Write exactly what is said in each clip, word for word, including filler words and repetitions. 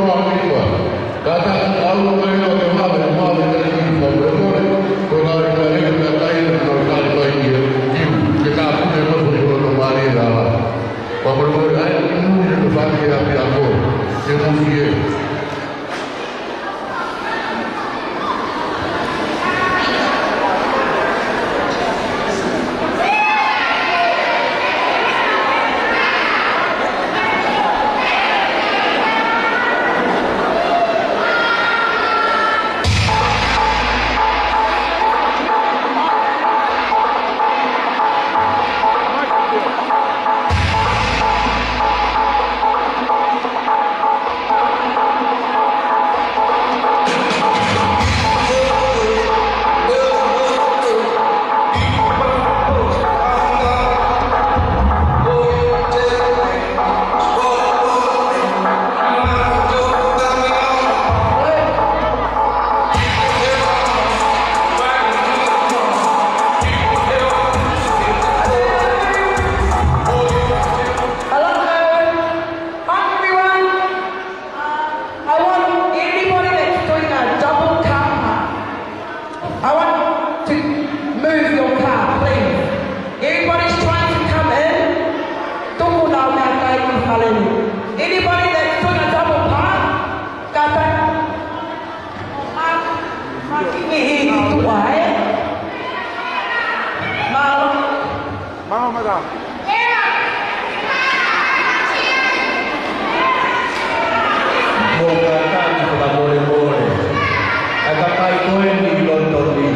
Hello, everyone. Uh, I want anybody that's doing a double car park, I want to move your car, please. Everybody's trying to come in. Tuku lau meʻakai ki fale ni. Anybody that's doing a double park, kātaki. Mālō. Mālō, madam. Mou kātaki fakamolemole. ʻA e kakai ko eni ʻi Lonitoni.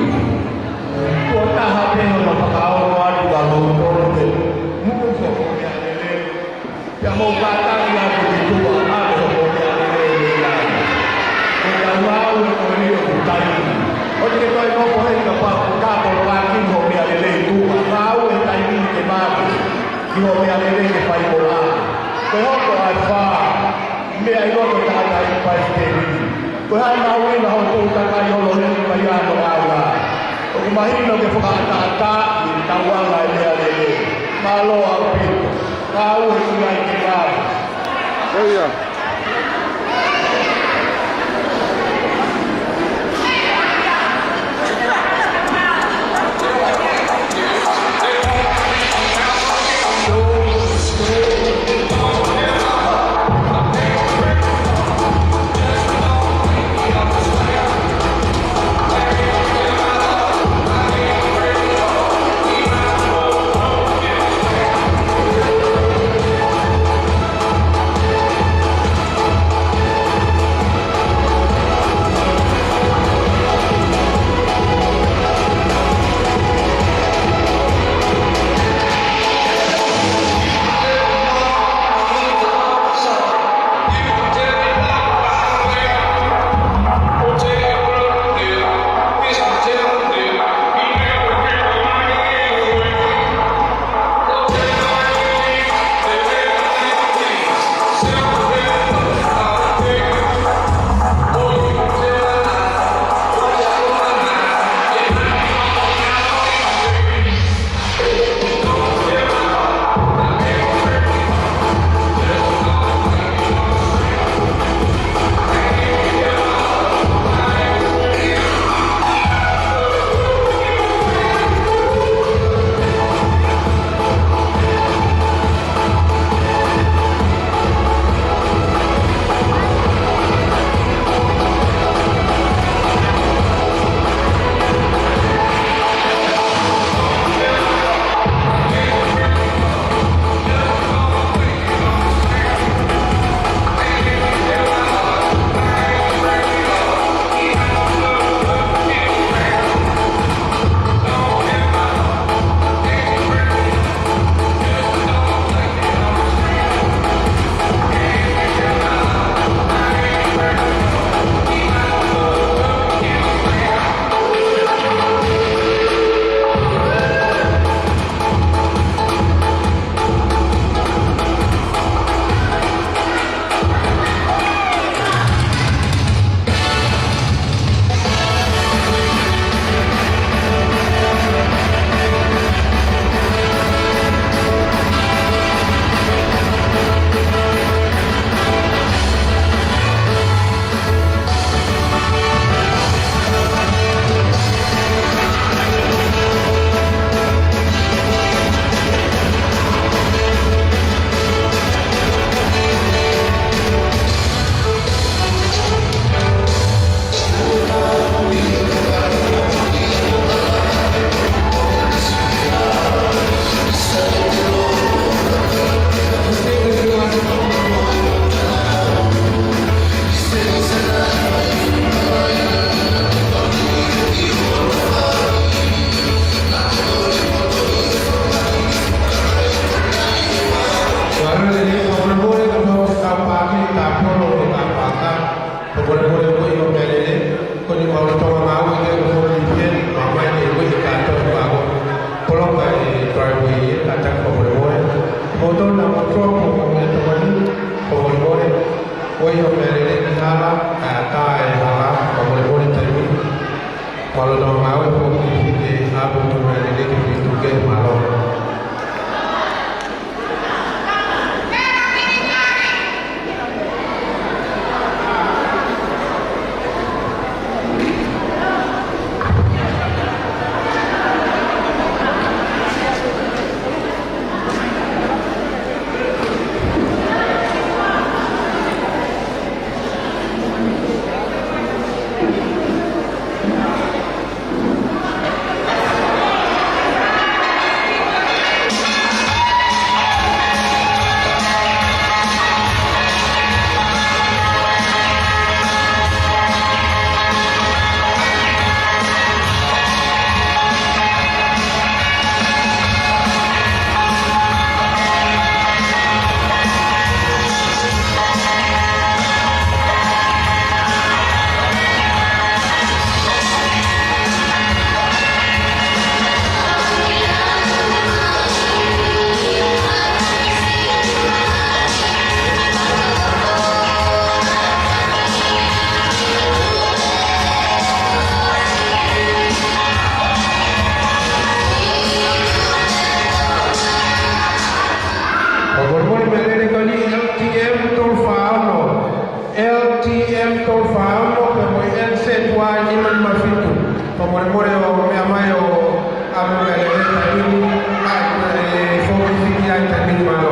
Kuo taha pē hono fakaongo atu ka Lonitoni. Mou ko ko meʻa lelei. Pea mou kātaki atu ki tuʻa, ʻave hoʻomou meʻa lelei mei ai. Ko e taimi ʻoku ʻi ai ʻoku taimi. ʻOua te ke toe nofoʻi kapau ʻoku ke koloa ki hoʻo meʻa lelei tuʻa. Ngāue taimi ni ke mate. Ki hoʻo meʻa lelei ke fai mo la. Ko e hoko ʻa e fā meʻa ʻi loto tangataʻeiki palesiteni. Ko e hā e mahuʻinga hoʻo toutai ʻo lele mai ʻa hoʻo ʻaonga. ʻOku mahino ke fakaʻataʻatā ʻi he tauʻanga e meʻa lelei. Mālō ʻaupito. Ka u he ki ai ki ai. There we are. Ko ia ʻoku meʻa lelei ki hala, kae ʻatā e hala, fakamolemole taimi. Mālō e ngāue, foki ki he ʻapi mo e meʻa lelei ki he feituʻu kehe, mālō. Fakamolemole, meʻa lelei ko eni, L T M tolu fā ono. L T M tolu fā ono, pea mo e N Z Y nima nima fitu. Fakamolemole ʻo meʻa mai ʻo ʻave meʻa lelei taimi ni, ʻa e foki fiki ai taimi ni, mālō.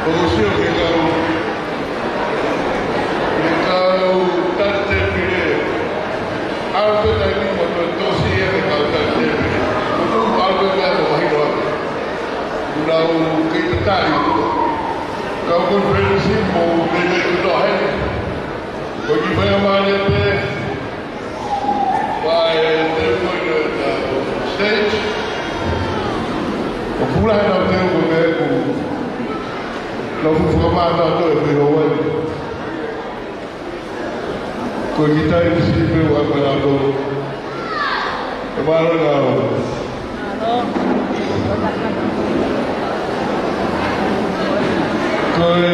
ʻOku sio ki he kau, ki he kau talitēpile. ʻAlu pē taimi mo toe tō siʻi ia ki he kau talitēpile. ʻOku ʻalu pē meʻa ko mahino atu. Kuo nau kei tatali. Kau konifelenisi mo meimei kotoa heni. Ko e kiʻi faingamālie pē. Pea ʻe teu ko ē ʻa e stage. ʻOku lahi ʻenau teu ko ē ʻoku nau fuʻu fakamātoato e fai houani. Ko e kiʻi taimi siʻi pē ʻoku ʻalu pē ʻenau teu. ʻE mālō ʻenau. Ko e,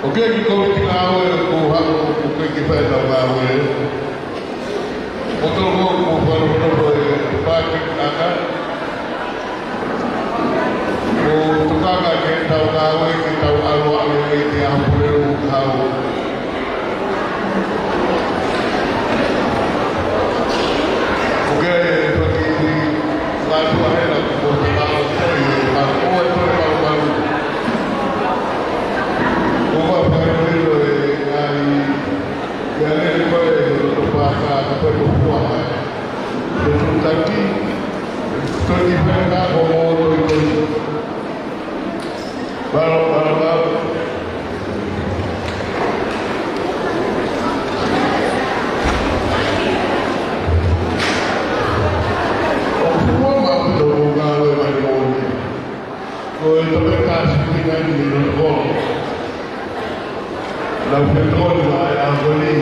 ʻoku ʻi ai e kiʻi kōmiti ngāue ʻoku haʻu ʻoku kei fai ʻenau ngāue. Ko e toko ʻoku fakaʻofoʻofa e paaki ʻanga. ʻOku tokanga ke tau ngāue, ke tau ʻalu ʻalu ʻi he ʻaho pule ʻoku hau. ʻOku ʻi ai e faki mātuʻa hena kuo tau ʻalu ʻi he ʻaho pule ʻoku hau. ʻOku ou fakamālō e ngaahi Ia ne ko e loto pāka ka ko e loto pāka. Te tu taki. Toi ki pena ko mo toi toi. Baro, baro, baro. ʻOku fuʻu maʻu tō ngā loe mai mo ni. Ko e tope kasi ki nani ni no ko. Lau fetoni ma e a ko ni.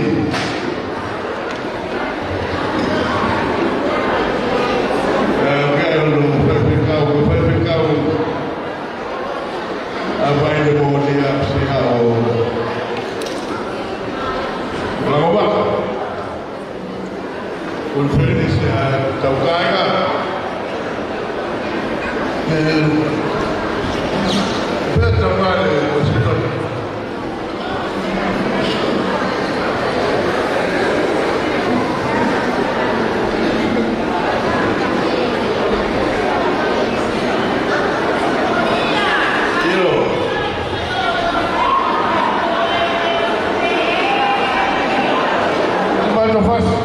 E ke alo no fefekau, fefekau. A vai le mo ni a si a o. Lau vaka. Konifelenisi ʻa e tau kāinga. Ē, pea tau male, ko si tau. ʻIo. Mano fasi.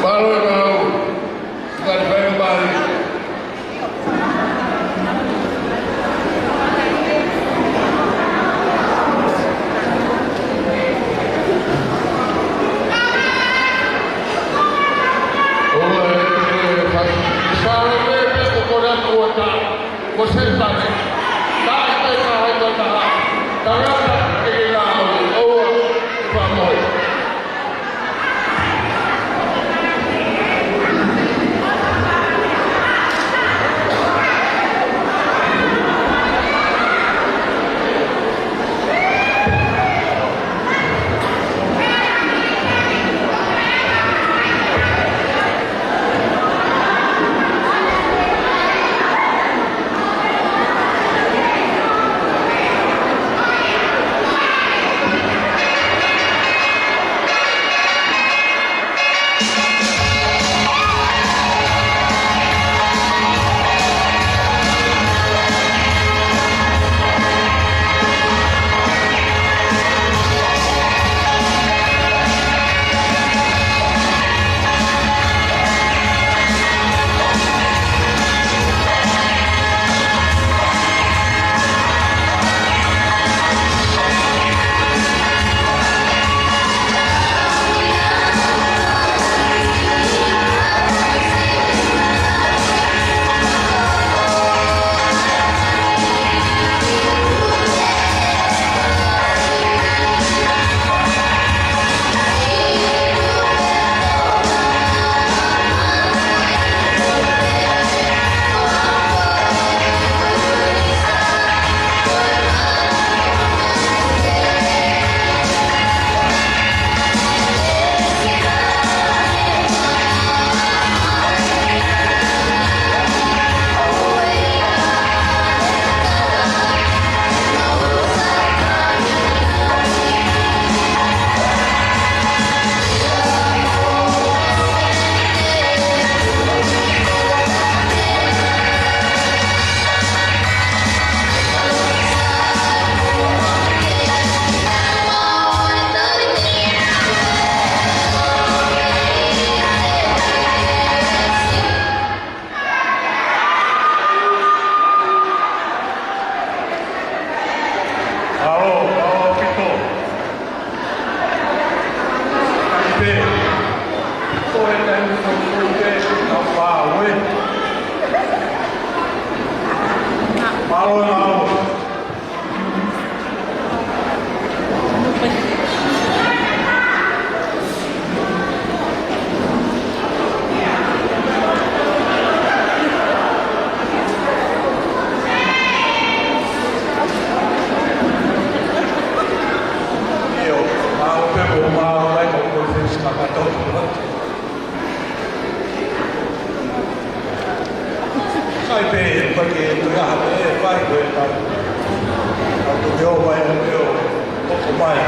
Mālō e maau, ngaahi fai mai. ʻOua ʻe te fai. Sālame pe ko Korianaki ua taha. Ko Setane. Taʻe te ka hai ka taha. Tangata ke ke ngā ʻoua. ʻOua ʻe fakamohe. Alo, alo, pito. Pe. Ko e taimi ko e ke ka pāue. Alo, alo. ʻIo, ʻa ʻo pe mo ma ʻo mai ko ko se si ma ka tau. Sai pē, ʻoku ʻikai ke tui aha pē, ʻe fai ko e tau. Ka tau ke ō mai, ʻo ke ō, ʻo ko mai.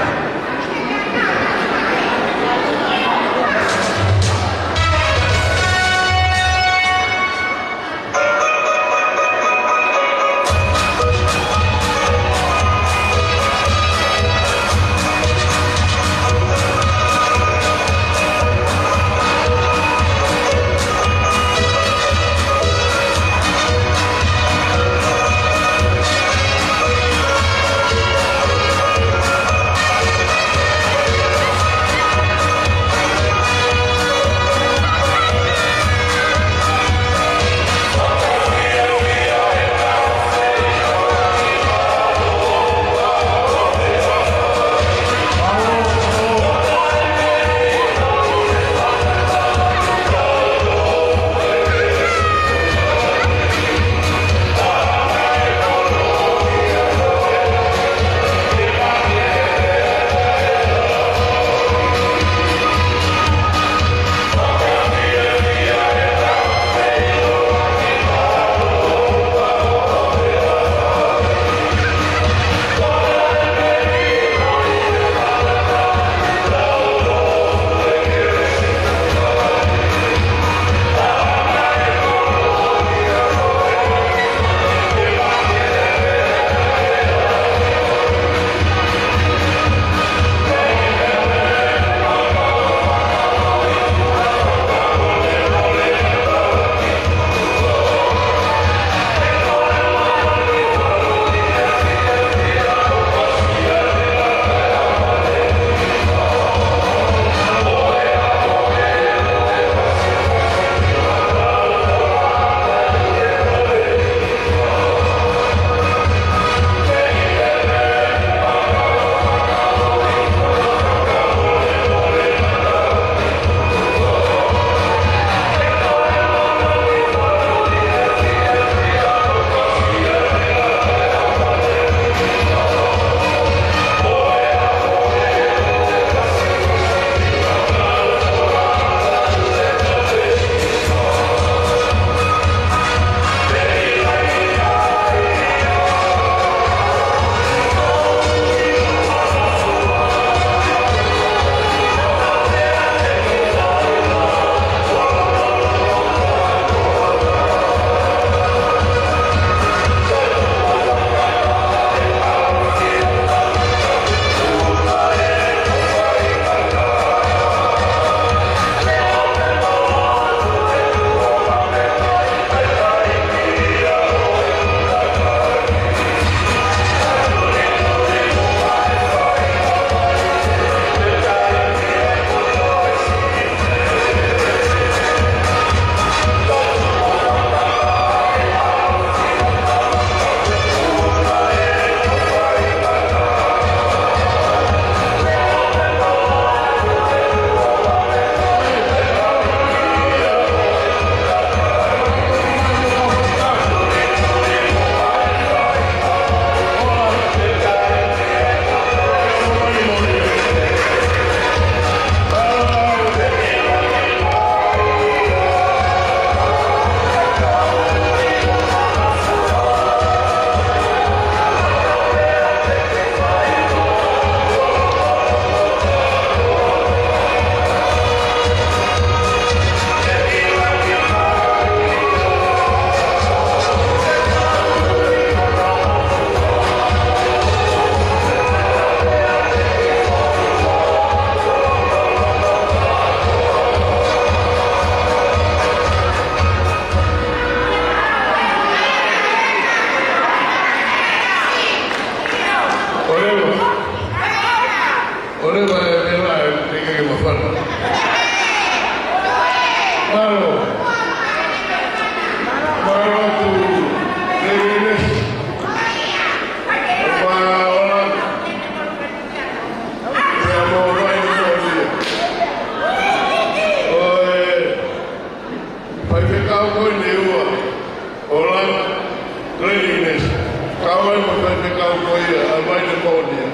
ʻA e faifekau ko ia ʻa Vaine Moʻonia.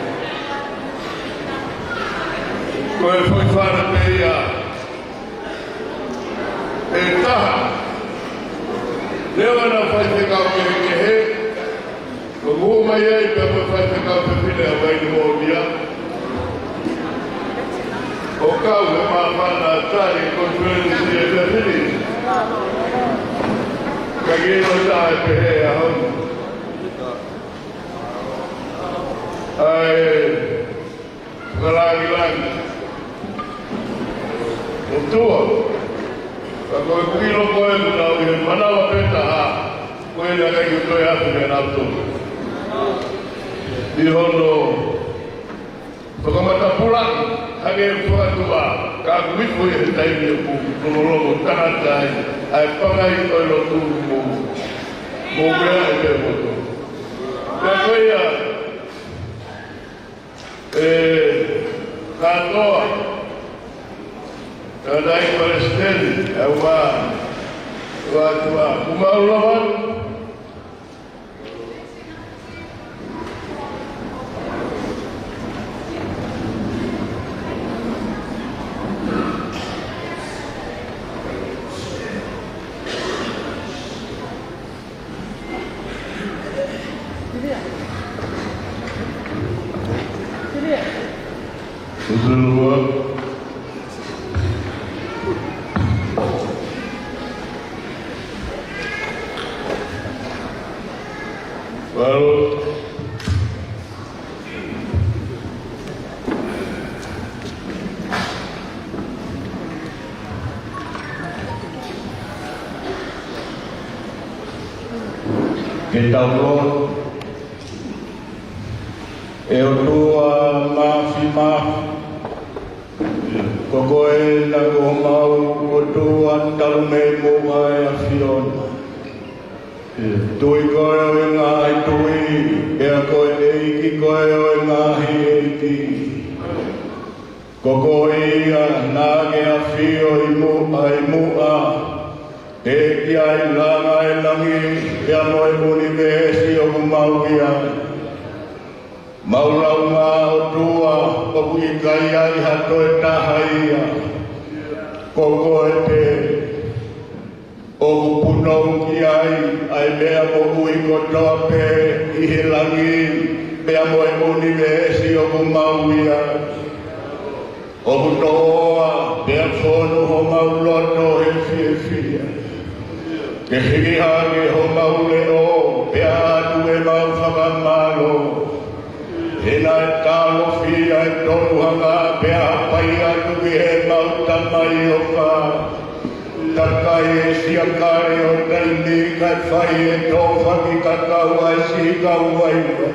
Ko e foʻi fale pē ia ʻe taha. Leva ʻena faifekau kehekehe, ʻo mou mai ai pē mo e faifekau fefine ʻa Vaine Moʻonia. ʻO kau he māfana tali konifelenisi ʻa e fefine. Ka ke ʻilo taʻe pehē ʻa hono ʻa e fakalāngilangi ʻOtua. Ka ko e ʻilo ko ē ʻoku nau ʻi he manava pē taha, ko e ʻikai ke toe ʻi ai ha meʻa naʻa tau ʻi hono fakamatapulaʻi hangē ko e fakatuʻa, ka ʻoku ʻi ai ko e taimi ʻoku longolongo tangata ai ʻa e pangai ʻo e lotu mo, mo meʻa ʻe pē moto. Pea ko ia, ʻe kātoa, ka nai palesiteni, ʻa ua, ua, ua, kumau lava. Ke tau lotu. ʻE ʻOtua Māfimafi, ko koe naʻa ko homau ʻOtua talu mei muʻa ʻa e ʻAfiona. Tuʻi koe ʻo e ngaahi tuʻi, pea ko e ʻEiki koe ʻo e ngaahi ʻeiki. Ko koe ia naʻa ke ʻafio ʻi muʻa ʻi muʻa, teʻeki ai langa ʻa e langi, pea mo e ʻunivēsi ʻoku mau ʻi ai. Mau lau ngā ʻOtua, ʻoku ʻikai ai ha toe taha ia. Ko koe pē. ʻOku punou ki ai ʻa e meʻa moʻui kotoa pē ʻi he langi, pea mo e ʻunivēsi ʻoku mau ʻi ai. ʻOku toʻoa, pea fonu homau loto he fiefia. Ke hiki hake homau leʻo, pea ʻatu ʻemau fakamālō. He naʻe talofia ʻe Tonuhanga, pea hapai atu ki heʻemau tamai ʻofa. Takai e siakale ʻo taimi kae fai e tō faki kakau ʻa e siʻi kau vaivai.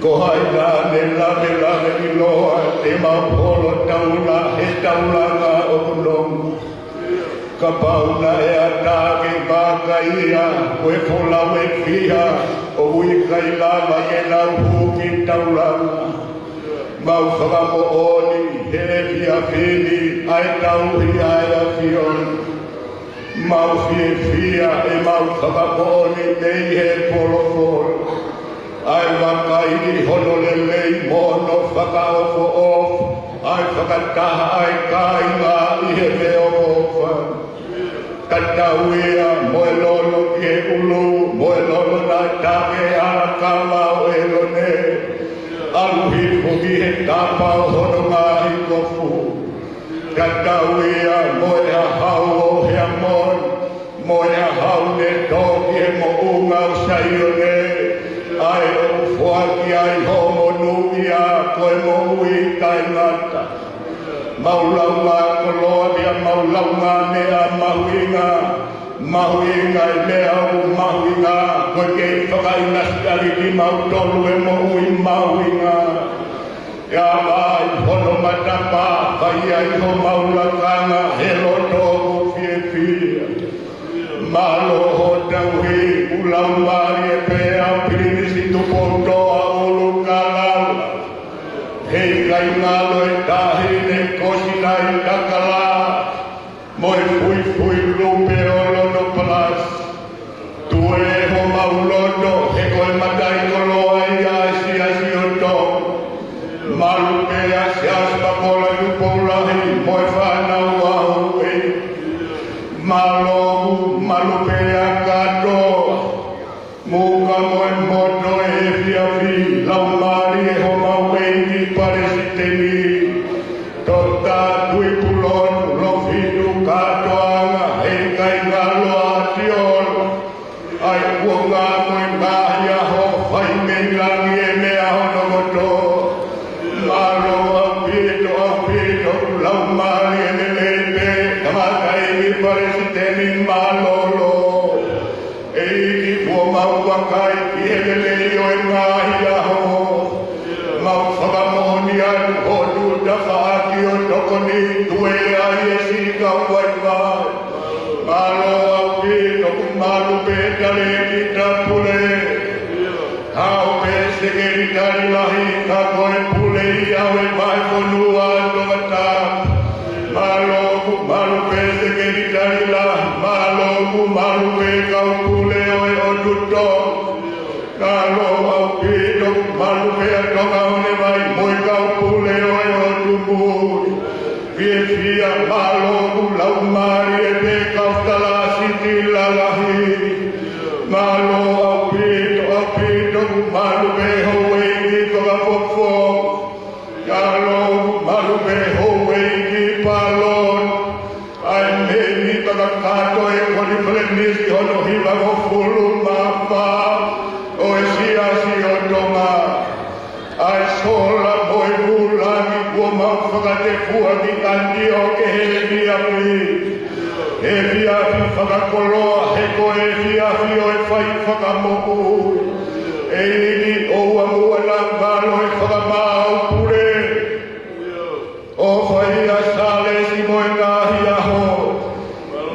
Ko hai naʻa ne lavelave ʻiloa te mau holo taula he taulanga ʻoku nonga. Kapau naʻe ʻatā ke vakai ia, ko e folau ʻe fiha ʻoku ʻikai lava ke nau hū ki taulanga. Mau fakamoʻoni he efiafi ni ʻa e tauhi ʻa e ʻAfiona. Mau fiefia ʻemau fakamoʻoni mei he folofola ʻa e vakai ʻi hono lelei mo hono fakaʻofoʻofa, ʻa e fakataha ʻa e kāinga ʻi he feʻofoʻofani. Tatau ia mo e lono ki he ʻulu, mo e lono naʻe take ʻe ʻAlakama ʻo ʻElone, ʻalu hifo ki he tapa ʻo hono ngaahi kofu. Tatau ia mo e hahau ʻo Heamoni, mo e hahau ne tō ki he moʻunga ʻo Saione, ʻa ē ʻoku foaki ai hoʻo monūʻia ko e moʻui taʻengata. Mau lau ngā koloa pea mau lau ngā meʻa mahuʻinga, mahuʻinga e meʻa ʻoku mahuʻinga, ko e kei fakaʻinasi ʻaki kimautolu e moʻui mahuʻinga. ʻIa mai hono matapā, fai ai homau lakanga he loto ʻoku fiefia. Mālō hoʻo tauhi, ʻū laumālie pē ʻa Pilinisi Tupoutoʻa ʻUlukalala. Heʻikai ngalo e taʻahine ko Sinaitakala mo e fuifui lupe ʻo Loto Palasi. Tuʻu ē homau loto he ko e Mālō, malu pē ʻa kātoa. Muka mo e moto ʻo e efiafi, Laumālie ʻo homau ʻEiki Palesiteni, Toketā Tuʻipulotu Lofitu Katoanga Heikaiʻangaloa Tiolo, ʻa e kuonga mo e ngaahi ʻaho, fai mei langi e meʻa hono kotoa. Mālō ʻaupito, ʻaupito, Laumālie lelei pē, Tangataʻeiki Palesiteni mālōlō. ʻEiki, kuo mau vakai ki he lelei ʻo e ngaahi ʻaho. Mau fakamoʻoni atu hoʻo tuʻu tafaʻaki ʻo tokoni tuele ai e siʻi kau vaivai. Mālō ʻaupito, ʻoku malu pē Talēkita Pule. Haʻu pē Sekelitali Lahi, ka ko e pule ia ʻo e vahefonua ʻo Tongatapu. Mālō, ʻoku malu pē Sekelitali Lahi, mālō, ʻoku malu pē kau pule ʻo e ʻOtu Tonga. Mālō ʻaupito, ʻoku malu pē ʻa Tonga ʻo ne vai mo e kau pule ʻo e ʻOtu Muli. Fiefia, mālō, ʻoku laumālie pē kau tala siti lalahi. Mālō ʻaupito, ʻaupito, ʻoku malu pē Houʻeiki Fakafofonga. Mālō, ʻoku malu pē Houʻeiki Palōni. ʻA e mēmipa kakato e konifelenisi hono hivangofulu mā fā ʻo e Siasi ʻo Tonga. ʻA e sola mo e vūlangi kuo mau fakatefua ki ʻAnitioke he efiafi. Efiafi fakakoloa, he ko e efiafi ʻo e fai fakamoʻui. ʻEiki, ʻoua muʻa naʻa ngalo e fakamaau pule. ʻO fai ʻa Sālesi mo e ngaahi ʻaho.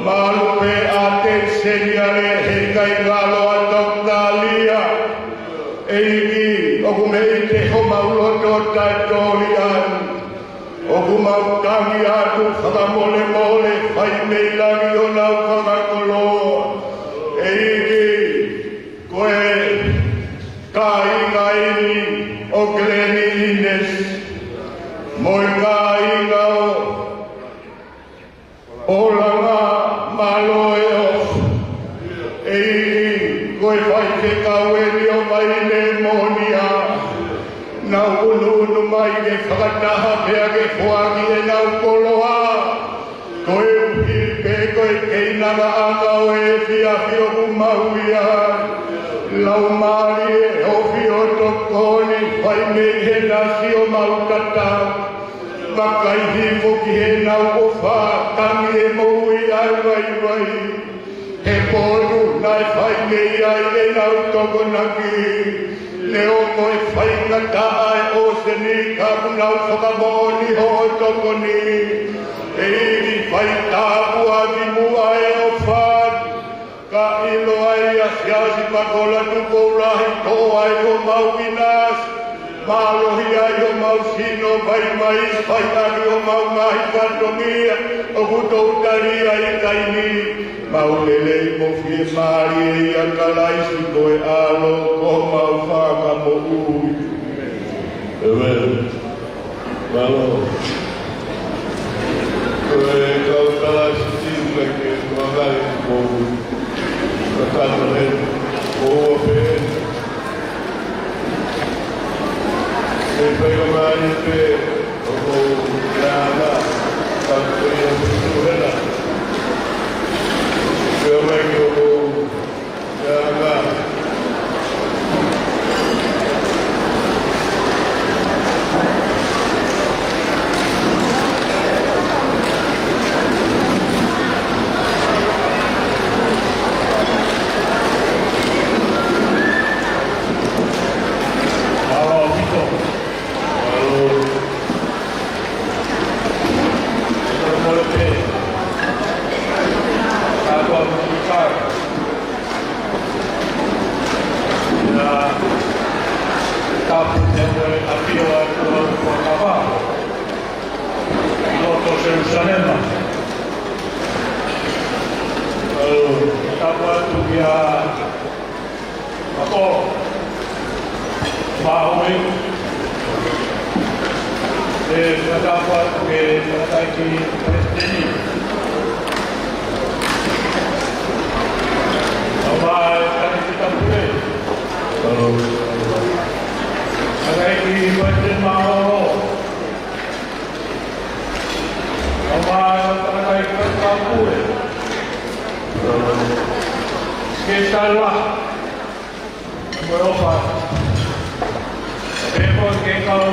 Malu pē ʻa Teni Seniale Heikaiʻangaloa Toketā Lia. ʻEiki, ʻoku mei te homau loto taʻetoli ai. ʻOku mau tangi atu fakamolemole, fai mei langi honau fakakoloa. ʻEiki, ko e kāinga ʻeni ʻo Keleni ʻInesi, mo e kāinga ʻo ʻOlanga, mālō e ʻofa. ʻEiki, ko e faifekau ʻeni ʻo Vaine Moʻonia, naʻa nau ʻunuʻunu mai ke fakataha pea ke foaki ʻenau koloa. Koeʻuhi pē ko e keinangaʻanga ʻo e efiafi ʻoku mau ʻi ai. Laumālie, ofi ʻo tokoni, fai mei he nasi ʻo mau tatau. Vakai hifo ki heʻenau ʻofa, tangi e moʻui ʻa e vaivai. He potu naʻe fai mei ai ʻenau tokonaki. Neongo e faingataʻa e ʻōseni ka ʻoku nau fakamoʻoni hoʻo tokoni. ʻEiki, fai tāpuaki muʻa e ʻofa. Ka ʻilo ai ʻa Siaosi Pakola Tupou Lahi, toʻo ai homau ʻinasi, mālohi ai homau sino, vaivai, fai ʻaki homau ngaahi fatongia ʻoku tau tali ai taimi. Mau lelei mo fiemālie ʻia Kalaisi ko e ʻAlo ko homau Fakamoʻui. ʻĒmeni. Mālō. Ko e kau tala siti, ʻikai ke mavahe mo kakato he ʻoua pē. ʻE pei ka mai pē ʻo ko ia na, ka ko ia pē tu hena. Pea mai ki ʻo ko Tapu te mo e ʻafio atu ʻa Fakava. ʻI loto Selusalema. Tapu atu kia Ako. Maui. ʻE fakatapu atu ke fakataiki Palesiteni. Ke tala mo e ʻofa. Pea ko e kau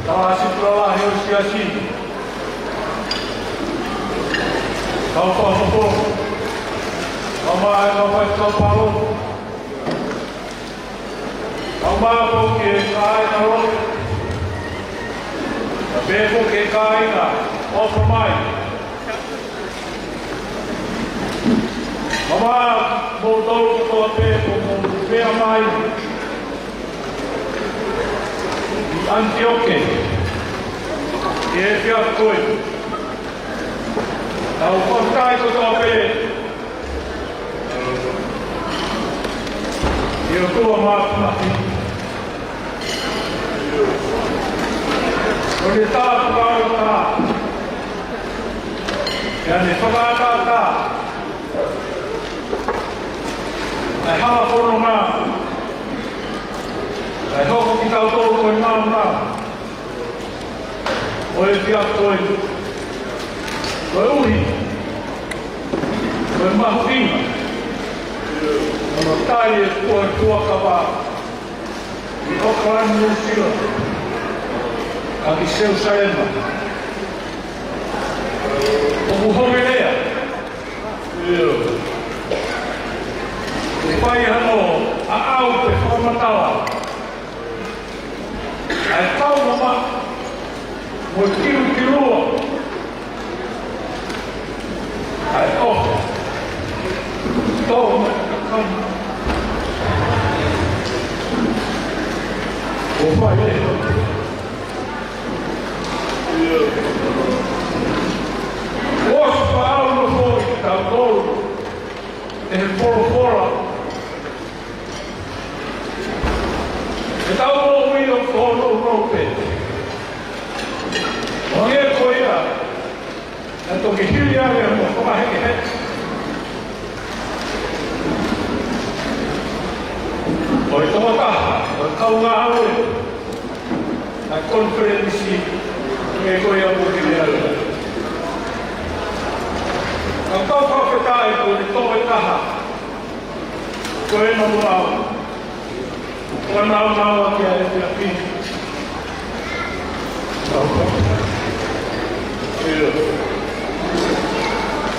tala sipula lahi ʻo e siasi, kau fakafofonga, kau mai, kau fai, kau palo. Kau mai pē ki he kāinga lotu. Pea pē ki he kāinga ʻofa mai. Kau mai mo kimoutolu kotoa pē ʻoku mou meʻa mai ʻi ʻAniteoke ʻi he efiafi ko eni. Tau fakafetaʻi kotoa pē ʻi he ʻOtua Māfimafi. ʻO ne tāpuaki ʻa e hala, pea ne fakaʻatā ʻa e hala fononga, kae hoko kitautolu ko e nāunau ʻo e efiafi ko eni. Koeʻuhi ko e mahuʻinga hono tali e fuakava ʻi ʻAokalani, Nuʻu Sila, ʻaki Selūsalema. ʻOku hoko e lea, ʻe fai hano ʻaʻau pe fakamatala ʻa e taumamaʻo mo e kilukilua ʻa e ʻofa. Tau mai kakama. ʻO fai e. ʻOsi faʻao no foʻi tautolu ʻe he folofola. ʻE tau moʻui ʻo fōnounou pē. ʻO hangē ko ia naʻe toki hili ange hono fakahekeheke ʻo e tokotaha ʻo e kau ngāue ʻa e konifelenisi, ʻe ko ia mo ke lea. Ka tau fakafetaʻi ko e tokotaha ko ena mo au. Ko ena mo au ki he efiafi.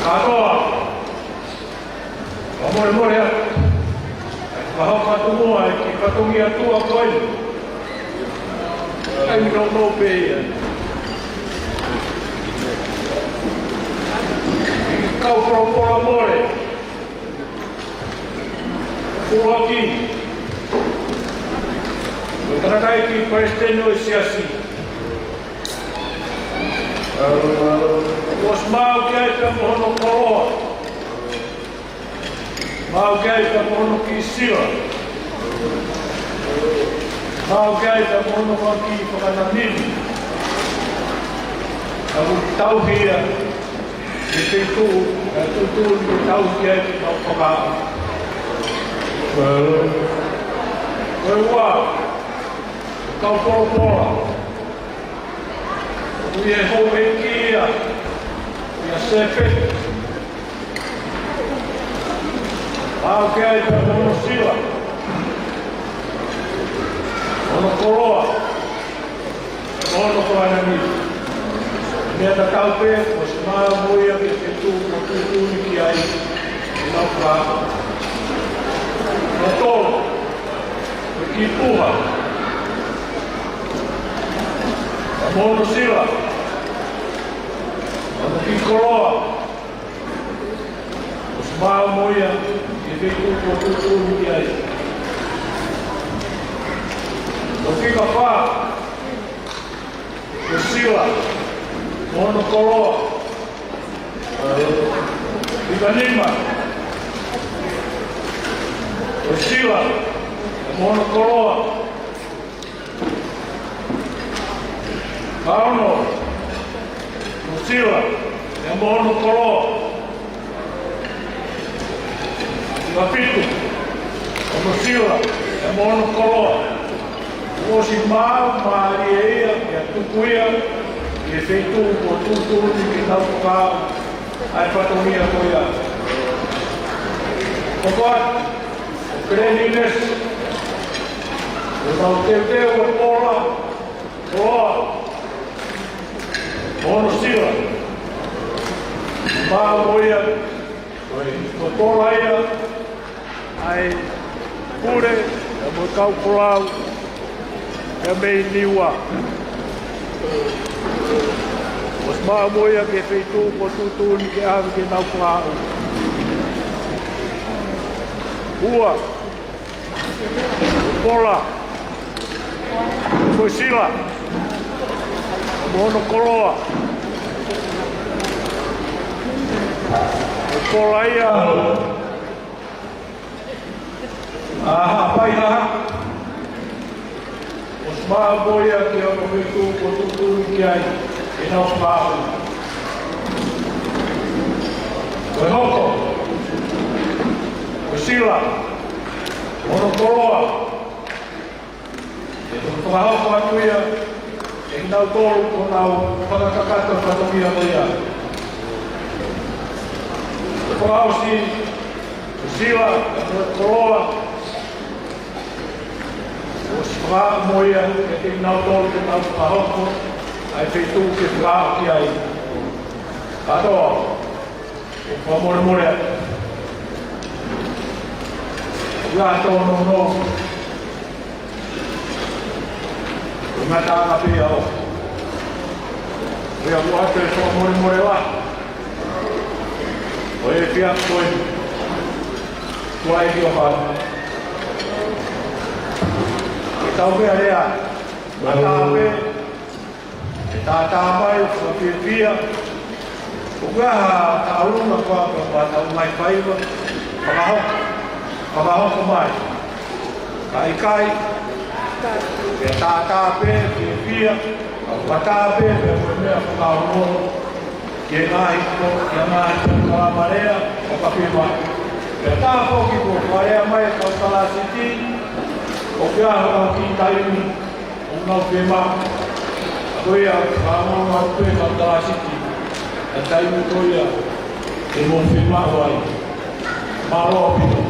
Kātoa, ʻoku molemole atu ʻa e fakahoko atu muʻa ʻa e kiʻi fatongia tuʻa ko eni. Taimi nounou pē ia. Kau folofola mole. Foaki. Ko e tangataʻeiki palesiteni ʻo e siasi. ʻOsi maʻu ki ai pea mo hono koloa. Maʻu ki ai pea mo hono kiʻi sila. Maʻu ki ai pea mo hono kiʻi fakananimi. Ka ʻoku tauhi ia ʻi he feituʻu, ʻa e tuʻutuʻuni ke tauhi ai ke tau fakaʻā. Ko e ua, kau folofola. ʻOku ʻi he houʻeiki ia, ʻia Sēpeti. Maʻu ki ai pea mo hono sila, hono koloa, mo hono fakananimi. Meʻa tatau pē, ʻosi maʻu mo ia ki he feituʻu kuo tuʻutuʻuni ki ai ke nau fakaʻā. Ko e tolu, ko e kiʻi puha, mo hono sila, mo hono kiʻi koloa, ʻosi maʻu mo ia ki he feituʻu kuo tuʻutuʻuni ki ai. Ko e fika fā, ko e sila, mo hono koloa. Fika nima, ko e sila, mo hono koloa. Fika ono, ko e sila, mo hono koloa. Fika fitu, ko e sila, mo hono koloa. Kuo ʻosi maʻu mālie ia, pea tuku ia ki he feituʻu kuo tuʻutuʻuni ke nau fakaʻā ʻa e fatongia ko ia. Ko e cleanliness, ko e tau teuteu e pola, koloa, mo hono sila. Pea mo ia, ko e, ko e pola ia ʻa e pule, ʻa e mo e kau folau, ʻa e mei Niua. ʻOsi maʻu mo ia ki he feituʻu kuo tuʻutuʻuni ke ʻave ke nau fakahaʻu. Ua, ko e pola, ko e sila, mo hono koloa. Ko e pola ia ʻa Haʻapai Laha, ʻosi maʻu mo ia ki hono feituʻu kuo tuʻutuʻuni ki ai ke nau fakahaʻu. Ko e hoko, ko e sila, mo hono koloa, ʻe toki fakahoko atu ia ʻe kinautolu kuo nau fakakakato fatongia ko ia. Fakaʻosi, ko e sila, ko e koloa, ʻosi fakahoko mo ia ʻe kinautolu ke nau fakahoko ʻa e feituʻu ke fakahoko ki ai. Kātoa, ʻoku fakamolemole atu. ʻOku ʻi ai ha tōnounou, ʻoku ngata ʻanga pē ia ʻo. ʻOku ʻoatu e fakamolemole lahi ʻo e efiafi ko eni. Tuʻa ʻEiki ʻo fai. Ke tau meʻa lea, ngata pē, ʻe tātā mai ʻo fakafiefia. ʻOku ʻi ai ha taʻu ʻulunga ko ā ka tau mai faiva, fakahoko, fakahoko mai. Ka ʻikai, pea tātā pē, fiefia, ka ʻoku ʻatā pē, pea ko e meʻa fakaongo ki he ngaahi ko, ki he ngaahi ko, ka malea, ʻo ka pima. Pea tā foki ko, malea mai, kau Talāsiti, ʻoku ʻi ai ha kau kiʻi taimi, ʻoku nau fiemaʻu. Ko ia, ka mau mau pē kau Talāsiti. ʻA e taimi ko ia, ʻe mou fiemaʻu ai. Mālō ʻaupito.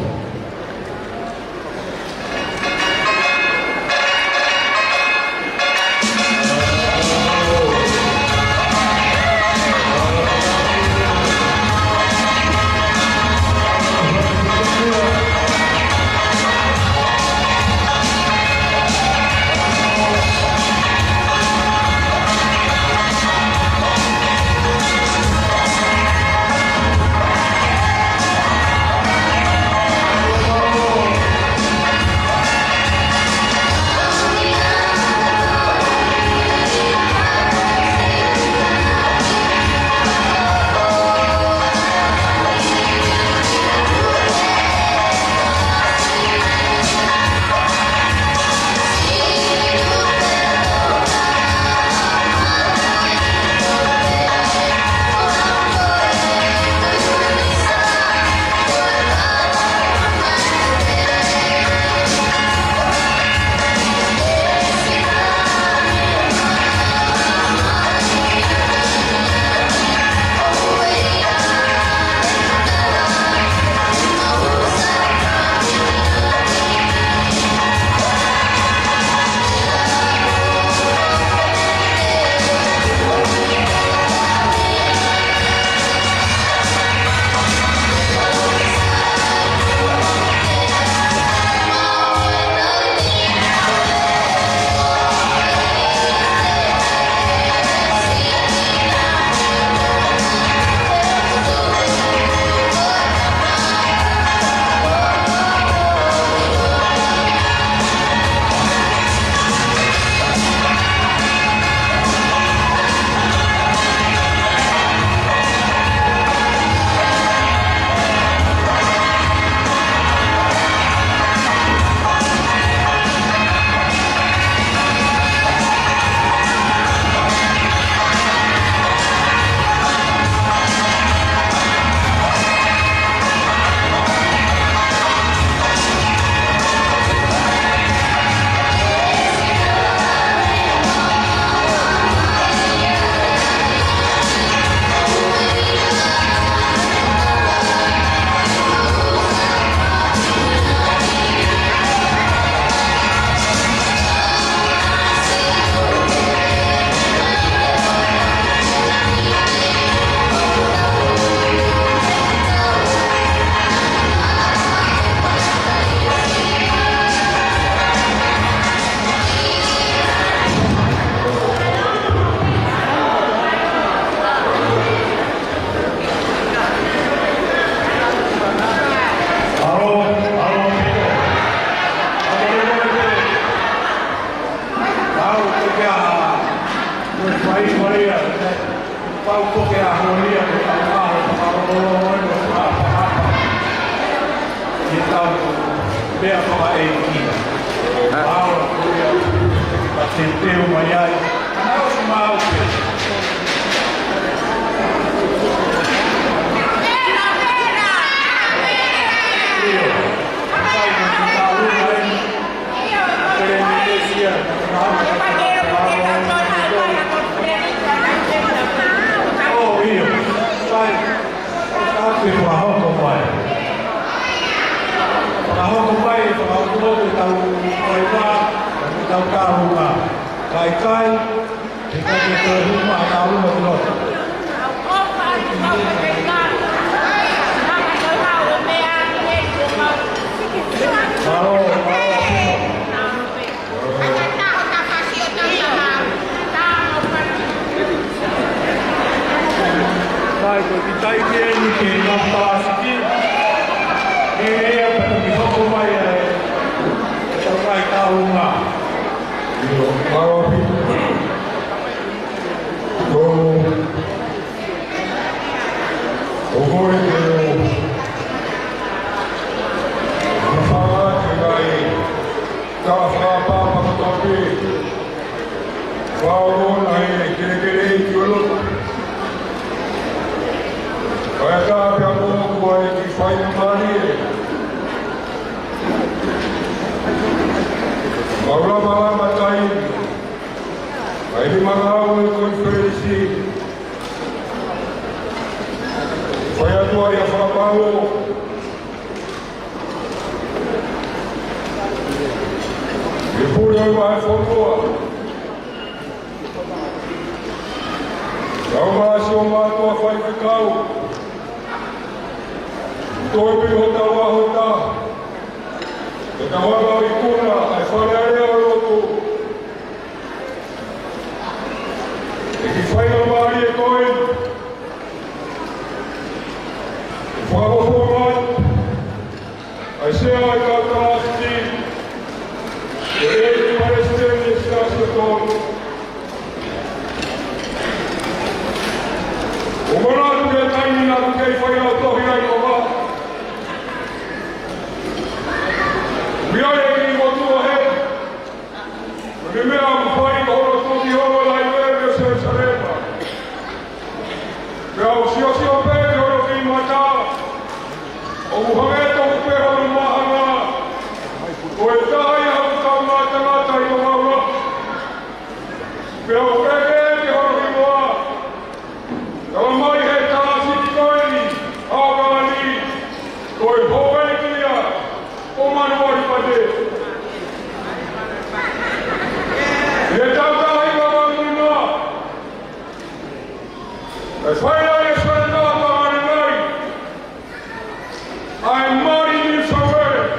Pea fakaʻeiki. ʻA. Mālō, kuia. Ka te teu mai ai. Mau, mau, pē. ʻIo. Kai, kai, kai, kai. Fai ko e kiʻi taimi eni ke ngāue ʻa e siti. ʻE, ʻe, pea toki hoko mai ʻa e, ʻe tau kai taunga. ʻIo, mālō ʻaupito. Ko, ko koe ke o. Mafanga ke kai. Ka fakapapa kotoa pē. Fāolo naʻe kelekele ʻi loto. Kae ʻatā pē ʻa moʻoku ʻa e kiʻi faingamālie. Mau lava lava taimi. Kae ʻi ai e ngāue ko e felisi. Fai atu ai ʻa e fakamālō. ʻE pule ʻa e fonua. Kau mā siʻo mātuʻa faifekau. Toe pē hotau ʻaho ʻe taha. Ke tau anga ʻi kona ʻa e Fale Alea ʻo Lotu. ʻE kiʻi faingamālie ko eni. Fakafofonga mai. ʻA e Sea ʻa e kau Talasiti, ʻa e Palesiteni ʻo e Siasi ʻo Tonga. ʻOku ou manatu ki he taimi naʻa ku kei fai ʻa e tohi ai ʻo vā. Mia e ki motu ʻo he. Ko e meʻa ʻoku fai ko hono tuki holo ʻa e laive ʻo Selusalema. Pea u siosio pē ki hono kiʻi mata. ʻOku hangē tofu pē hono māhanga. Ko e taha ia ʻoku tau mātangata ʻi ʻo maula. Pea u ʻeke ki hono hingoa. Tala mai he Talasiti ko eni, ʻa Okalani, ko e houʻeiki ia ʻo Manuali Pate. ʻI he taʻu taha hiva valu nima, ʻe fai ai e Senetā Tamale Ngai ʻa e mali New South Wales.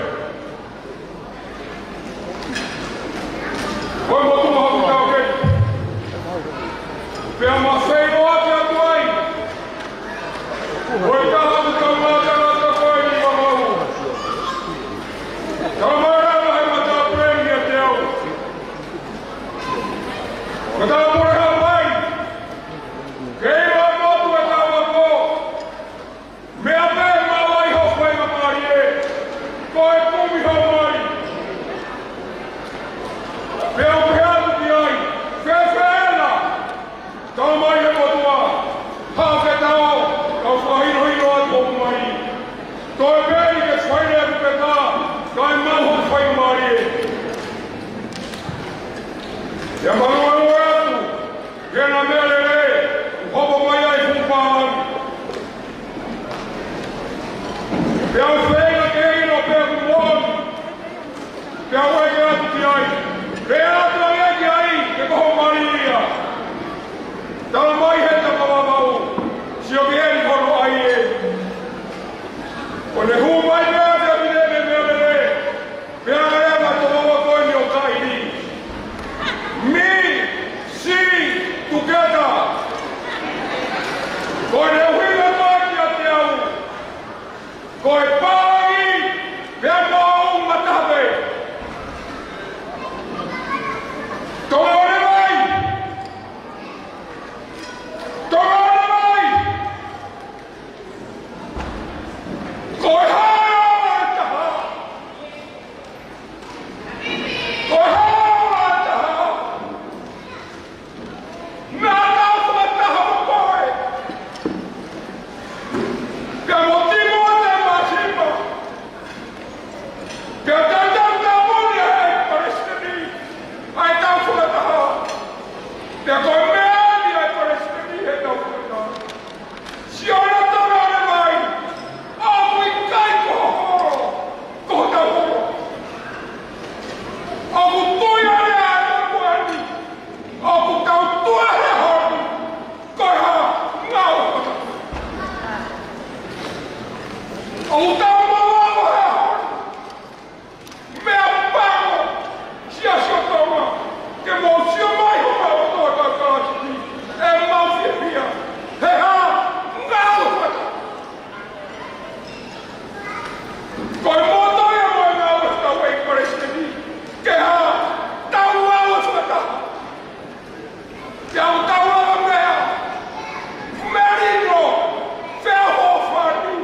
Ko e motuʻa ʻoku tau kei. Pea ma feiloaki atu ai. Ko e taha ʻoku tau ngātangata ko eni ʻi Vavaʻu. Tala mai leva he matāpule kiate au. Matāpule Haʻapai. Kei ʻilo ʻe motu ʻetau ako. Meʻa pē maʻu ai hoʻo faingamālie, ko e kumi hoʻo mali. Pea u pehē atu ki ai, fēfē ena? Tala mai he motuʻa, haʻu ke tau, kau fakahinohino atu hoku mali. Toe pē eni ke faile ʻeku pepa, kae maʻu hoku faingamālie. Pea ma luelue atu, ke na meʻa lelei, ʻoku hopo mai ai fuʻu pālangi. Pea u feinga ke ʻilo pe ʻoku moʻoni. Pea u ʻeke atu ki ai. Pea ʻatu ange ki ai, ke ko hoʻo mali ia. Tala mai he tapa Vavaʻu, sio ki heni hono ʻai ē. ʻO ne hū mai pea te mine me meʻa lelei. Pea leva to vava ko eni ʻo kaili. Mi, si, tuketa. Ko ʻene ʻuhinga mai kiate au. Ko e pālangi, pea mo au matape. Tonga ʻo ne vai. Tonga ʻo ne vai. Ko e hā e taha. ʻOku tau maʻu ʻa e holi. Meʻapango, Siasi ʻo Tonga, ke mou sio mai homau ʻOtua Kalisi, ʻemau fiefia. He hā? Ngāue fakataha. Ko e moto ia ʻo e ngāue fakataha ʻa e Palesiteni. Ke hā? Tau ngāue fakataha. Pea ʻoku tau lava meʻa, melino, feʻofoʻofani,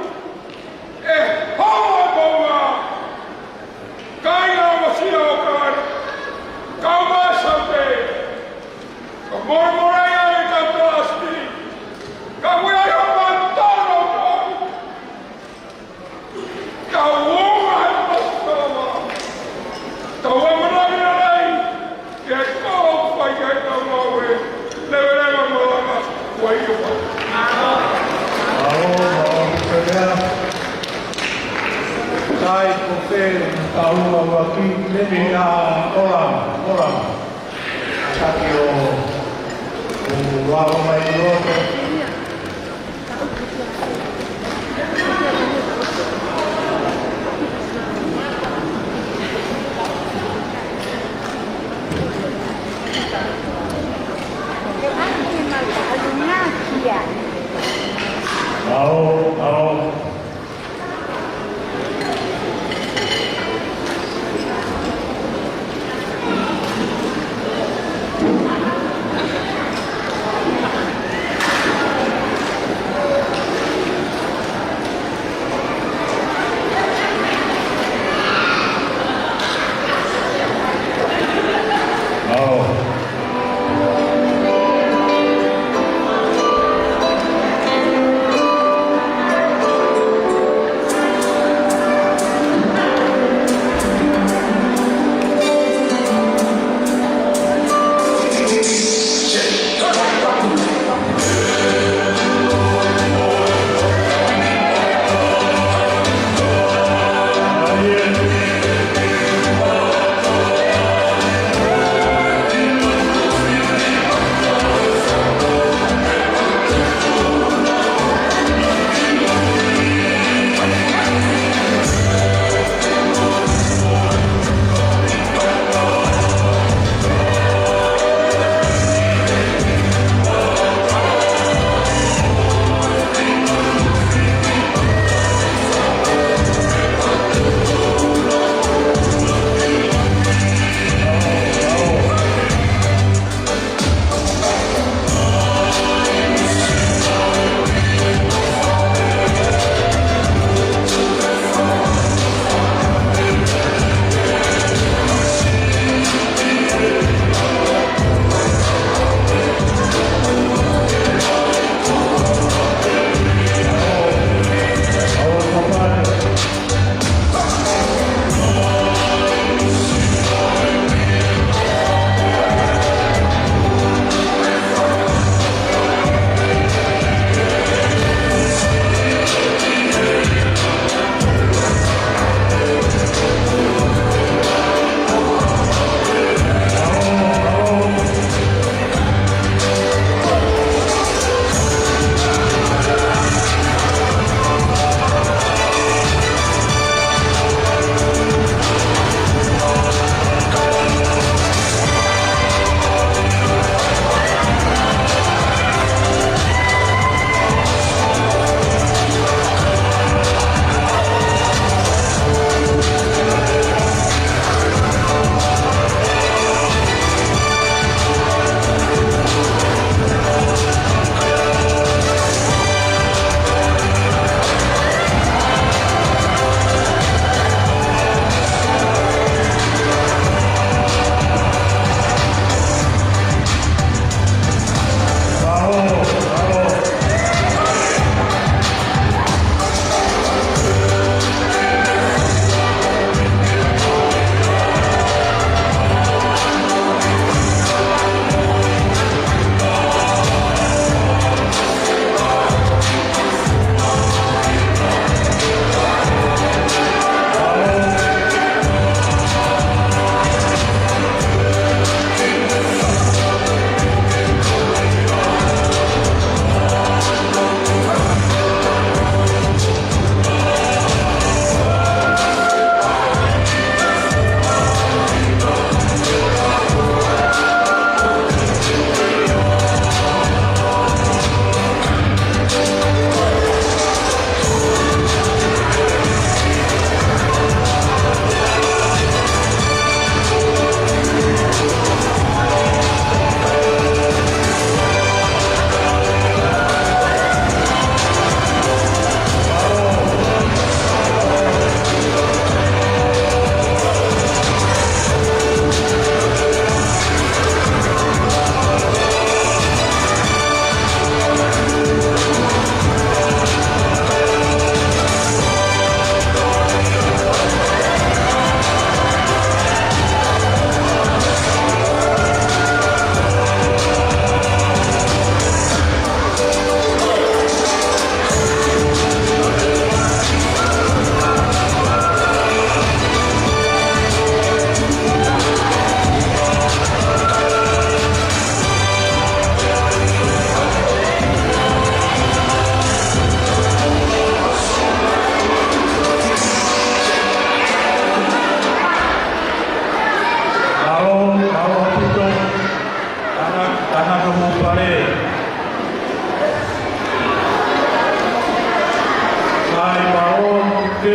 ʻe homo ʻa Tonga, kāinga ʻo Siasi ʻo Kalisi, kau mai Saute, ka molemole ai e kau Kalisi, ka mui ai ʻo mātolo mai. Tau ō mai ʻo mātolo mai. Tau ō mai ʻo mātolo mai. Ke kau fai ai ʻetau ngāue. Leveleva malanga. Kuo ʻi ai ʻa e fai. Mālō, mālō, Pea. Kai ko fē, tau ua ua ki, lele ʻa, ora, ora. Taki ʻo, ʻo ua ua mai ʻo. Ao, ao.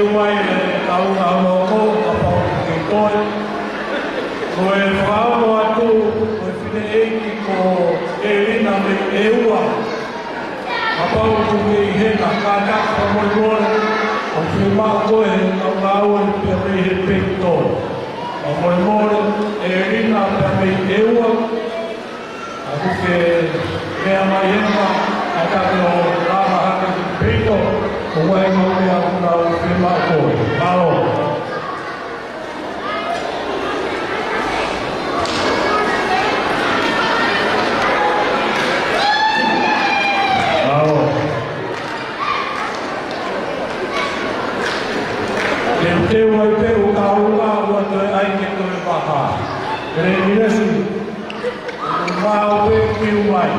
Mai e kau ngāue ʻo kapau ʻoku ke toe. Ko e fakaongo atu, ko e fineʻeiki ko ʻElina mei ʻEua. Kapau ʻoku ke ʻi hena, kātaki fakamolemole, ʻoku fiemaʻu koe he kau ngāue pea mei he peito. Fakamolemole, ʻElina pea mei ʻEua. ʻOku ke meʻa mai hena, kātaki ʻo lava hake ki peito, ʻo ʻai mai ʻa e kau ngāue fiemaʻu koe. Mālō. Mālō. Teuteu ai pē ʻo ka ʻoua ʻe toe ʻai ke toe vaha. Pele milesi. Mau pē kiu mai.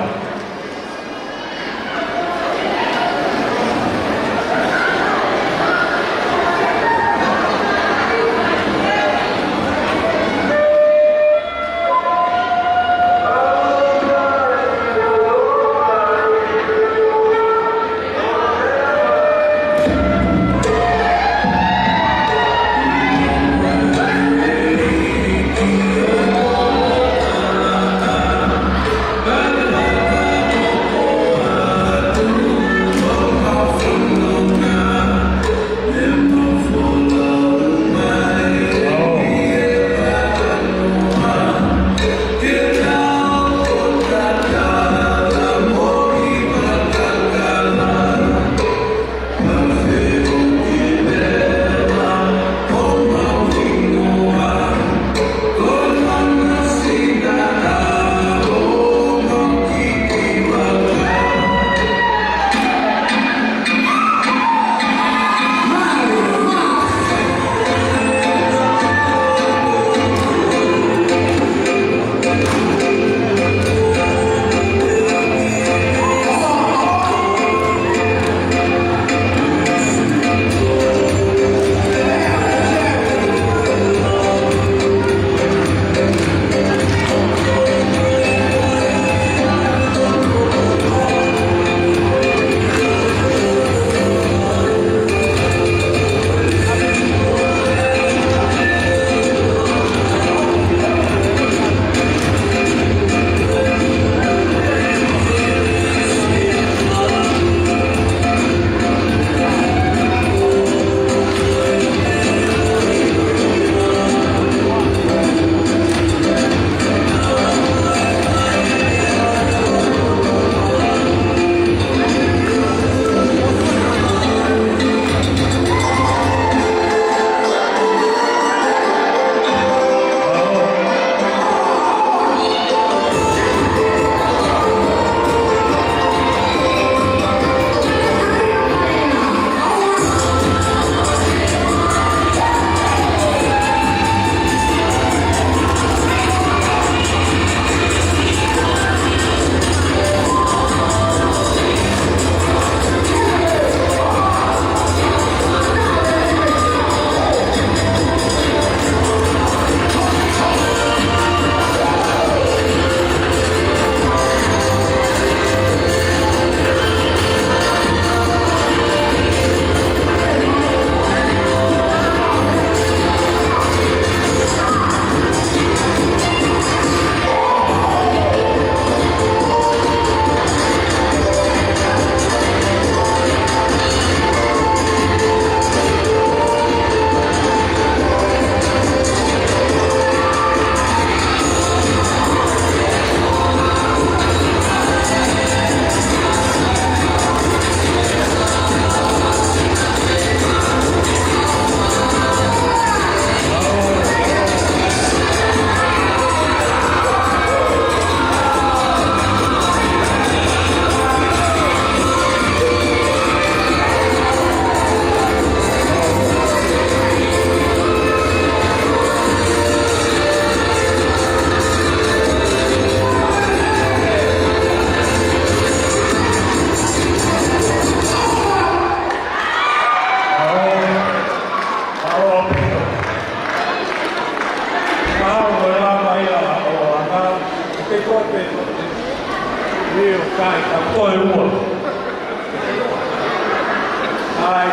ʻAi,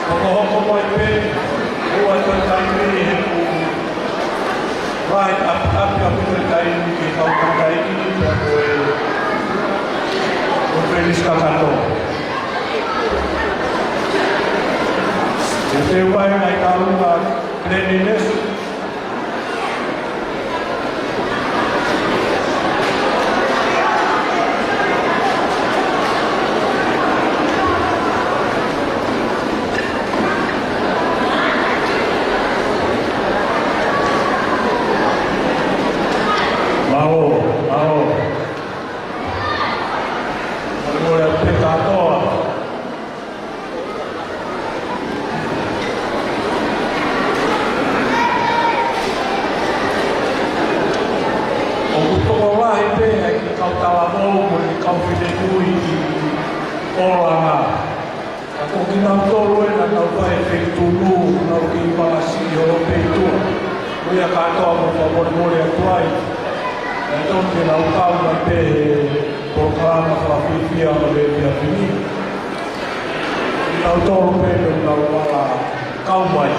hokohoko mai pē, Ai, ki he kau tangataʻeiki, pea ko e, ko e felisi kakato. ʻE teu ai ngaahi taʻu ʻa Glenn Innes. Mālō, mālō. Mālō e pē kātoa. ʻOku tokolahi pē ʻa e kau talavou mo e kau finemui ʻi ʻolunga. Ka ko kinautolu ē naʻa nau fai e feituʻu, nau kei palasi ʻi holo pē ʻi tuʻa. Ko ia kātoa ʻoku fakamolemole atu ai. ʻE tonu ke nau kau mai pē he polokalama fakafiefia ʻo e efiafi ni. Kinautolu pē ʻoku nau ala kau mai.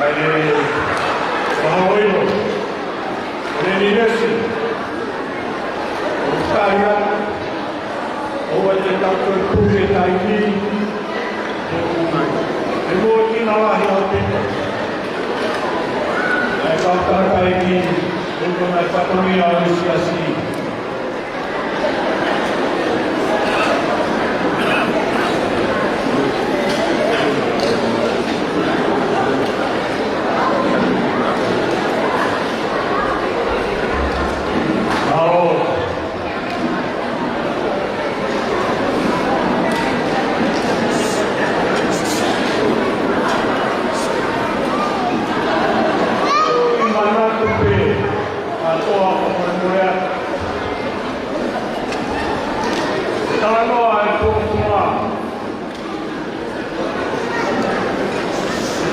Mahalo ʻilo, ʻo ne nilesi, ʻo talia, ʻo ʻete tau toe puli e taimi, ʻe muʻa kina lahi ʻaupito. ʻA e kau tangataʻeiki, ʻoku nau fatongia ʻo e siasi. Manatu pē, ʻa toa ko Moemoemoe. Talanoa e puapuanga.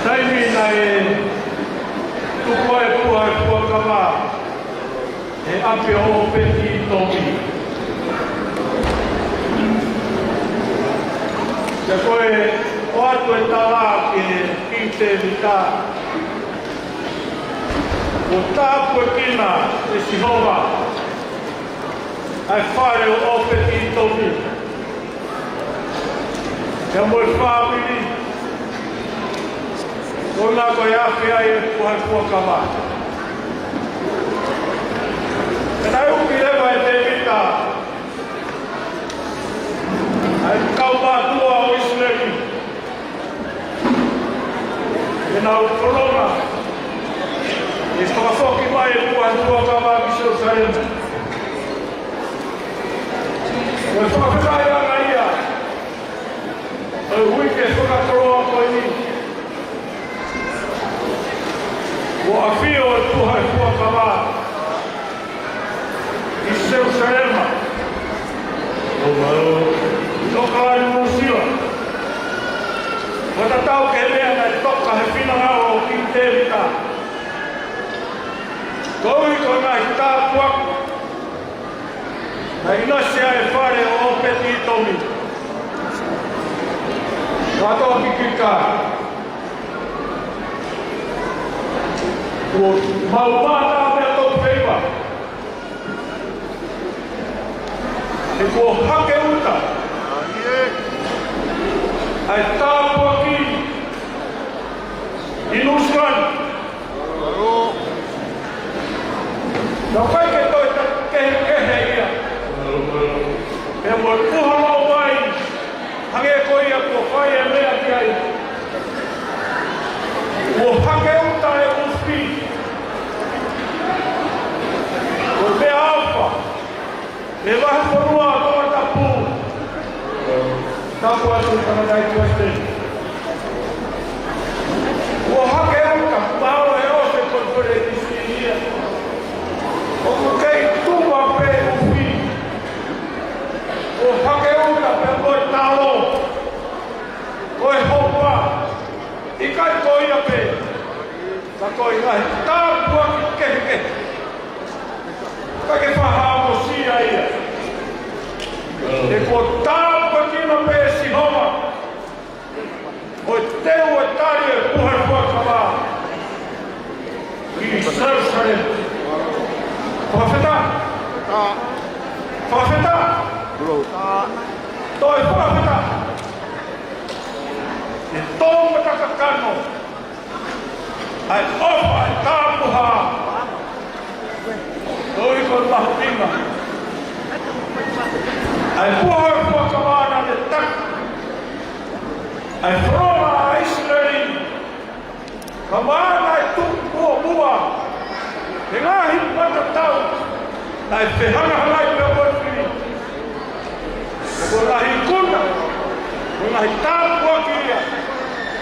Taimi naʻe tuku ai e puha ʻo e fuakava he ʻapi ʻo ʻOpeti-ʻItomi. Pea ko e ʻoatu e tala ki he Kingi Tēvita, kuo tāpuekina ʻe Sihova ʻa e fale ʻo ʻOpeti-ʻItomi, pea mo e fāmili, ko ia ko e ʻapi ʻa e puha ʻo e fuakava. Pea naʻe uki leva ʻe Tēvita ʻa e kau mātuʻa ʻo ʻIsileli, ke nau fononga, ʻe fakafoki mai e puha ʻo e fuakava ki Selūsalema. Ko e fakafetaʻiʻanga ia ʻo e uike fakakoloa ko eni, kuo ʻafio e puha ʻo e fuakava ʻi Selūsalema, ʻi ʻOkalani, Nuʻusila. Ko e tatau ki he meʻa naʻe toka he finangalo ʻo Kingi Tēvita, koeʻuhi ko e ngaahi tāpuaki naʻe ʻinasi ai e fale ʻo ʻOpeti-ʻItomi. Kātoa ki Kilikali. Kuo maumata meʻa tau feiva. He kuo hake uta ʻa e tāpuaki ʻi Nuʻusila. Naʻe ʻikai ke toe ta-, kehekehe ia. Pea mo e puha ʻo e vai, hangē ko ia kuo fai e meʻa ki ai, kuo hake uta e ʻufi. Ko e meʻaʻofa. Mei he vahefonua ʻo Tongatapu. Tapu atu tangataʻeiki palesiteni. Kuo hake uta, mahalo he ʻosi e konifelenisi ia. ʻOku kei tuʻu pē ʻufi. Kuo hake uta pē ko e talo, ko e hopa. ʻIkai ko ia pē, ka ko e ngaahi tāpuaki kehekehe. Ka ke fakamālō sia ia. He kuo tāpuekina pē ʻe Sihova ʻa e teu ʻo e tali e puha ʻo e fuakava ʻi Selūsalema. Fakafetaʻi. Fakafetaʻi. Toe fakafetaʻi. ʻE tō mata kakano ʻa e ʻofa ʻa e tāpuha. Koeʻuhi ko e mahuʻinga ʻa e puha ʻo e fuakava naʻe taki ʻa e fononga ʻa ʻIsileli, ka naʻe tuku muʻomuʻa he ngaahi matatau naʻe fehangahangai pea mo e fili. Ko e ngaahi ikuna, ko e ngaahi tāpuaki ia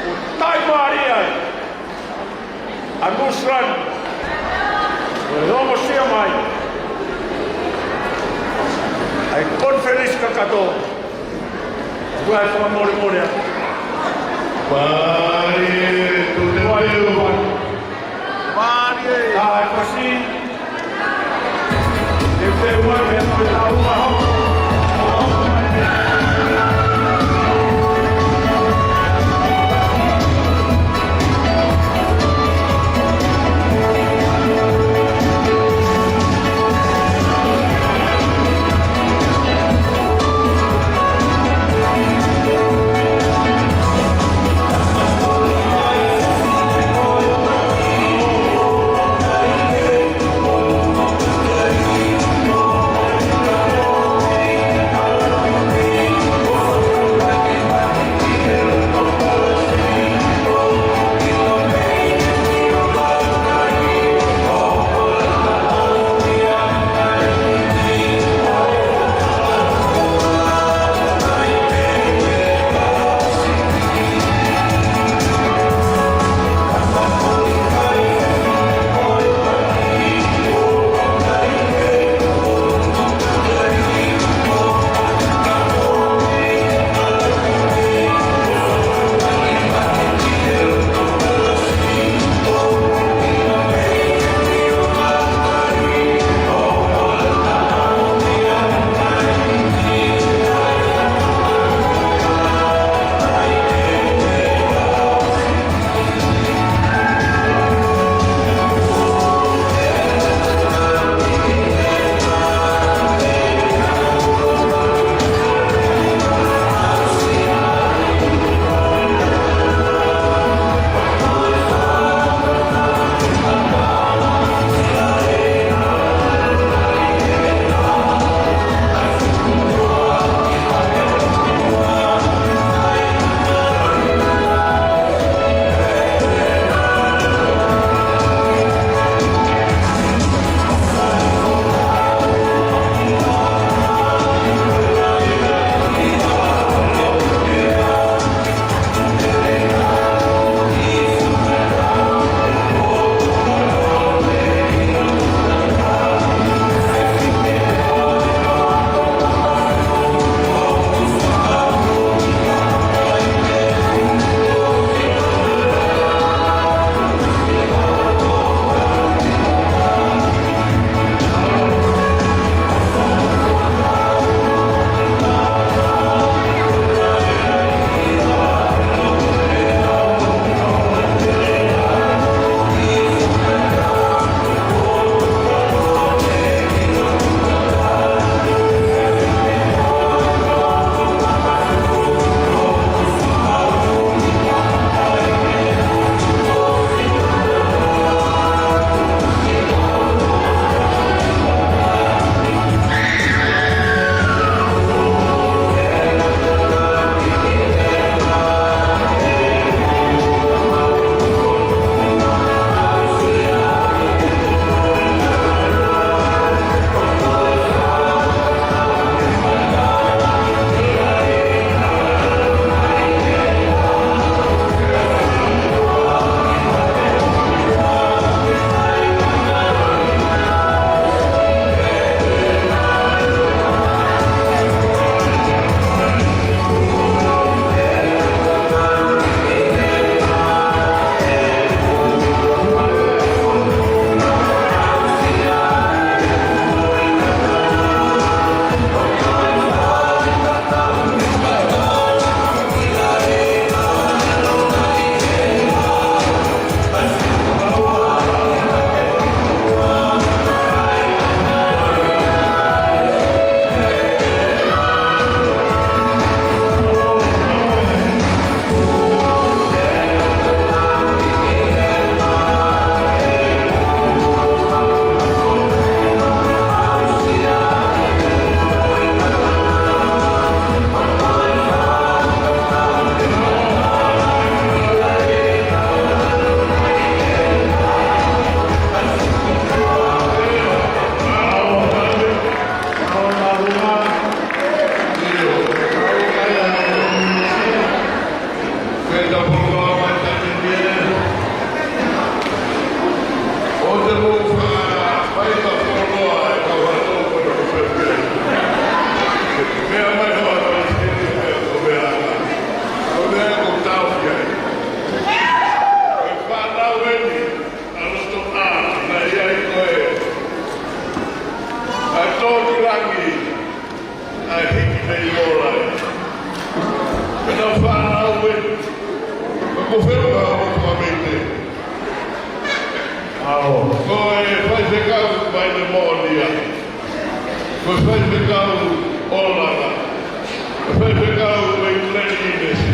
ʻoku taʻimālie ai ʻa Nuʻusila ni. Ko e ongosia mai ʻa e konifelenisi kakato, ʻoku ʻi ai e fakamolemole atu. Mālie, tute mai. Mālie. ʻA e fasi. ʻAo. Ko e faifekau mai Lemonia. Ko e faifekau ʻo Langa. Ko e faifekau mai Leninesi.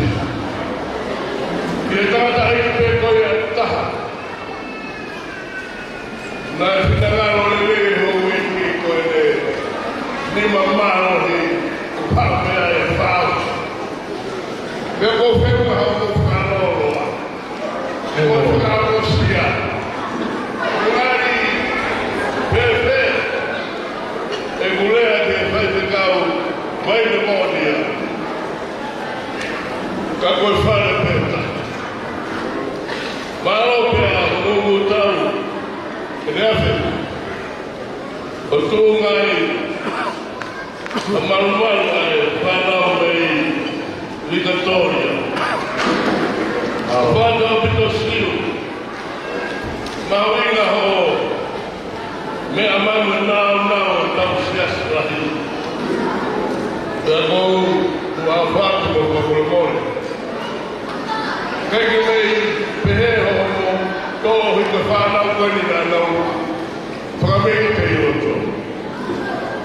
ʻI he tangataʻeiki pē ko ia ʻe taha. Naʻe finangalo lelei e houʻeiki ko ʻene nima mālohi ʻo paʻu pē ʻa e fau. Pea ko e feʻunga hoʻomou fakalōloa. Ko e fakaʻosia. Ngali pēpē ʻeku lea ki he faifekau mai Lemonia. Ka ko e fale pē ʻe taha. Mālō pē ʻa e ʻū tau ʻi he ʻaho ni. ʻO tuʻunga ai ʻa e malumalu ʻa e fānau mei Vikatoria. ʻA e fānau ʻaupito Siu. Mahuʻinga hoʻo meʻa mai mo e nāunau ʻo ʻetau siasi lahi. Pea ʻoku ou ʻoatu ʻa e fakamolemole. ʻIkai ke mei pehē hoʻomou toʻo hifo e fānau ko eni naʻa nau fakamei pē ʻi loto.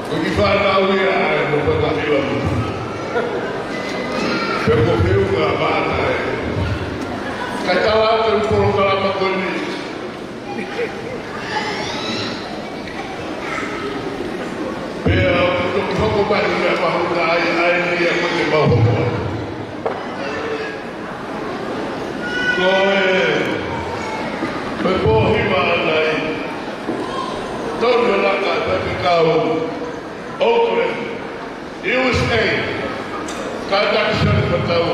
Ko e kiʻi fānau ia ʻa e mo fakaʻila mo. Pea ko e feʻunga mātaʻe. Kae tala atu e polokalama ko eni. Pea ʻoku toki hoko mai ʻa e meʻa mahuʻinga ai, ʻa eni ia ko ē te mau hoko atu. Ko e, ko e pō hiva ʻanai, tonu e laka e faifekau Oakland, U S A, kātaki Sione Fatau.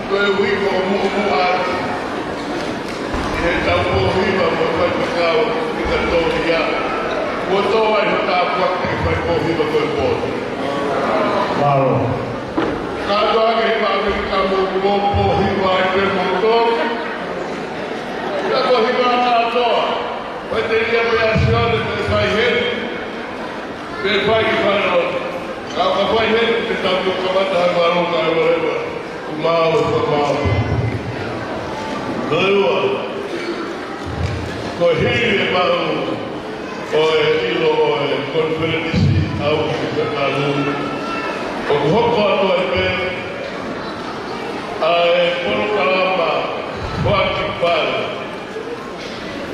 Ko e uike ʻo muʻomuʻa atu ʻi heʻetau pō hiva mo e faifekau Vikatoria. Kuo tō ai hotau tāpuaki ke fai pō hiva ko e pō. Mālō. Kātoa ke maʻu ki he kamu mo pō hiva ai pē mo tō. Ka ko e hiva kātoa. Faʻiteliha pē ʻa Sione ke fai heni. Pea fai ki fale lotu. Ka ka fai heni te tau kamata ha valu ka e valeva. Kumau, kumau. Ko e ua. Ko e hili e maʻu ʻo e ʻilo ʻo e konifelenisi ʻa e ʻū fekau. ʻOku hoko atu ai pē ʻa e polokalama Fakipale.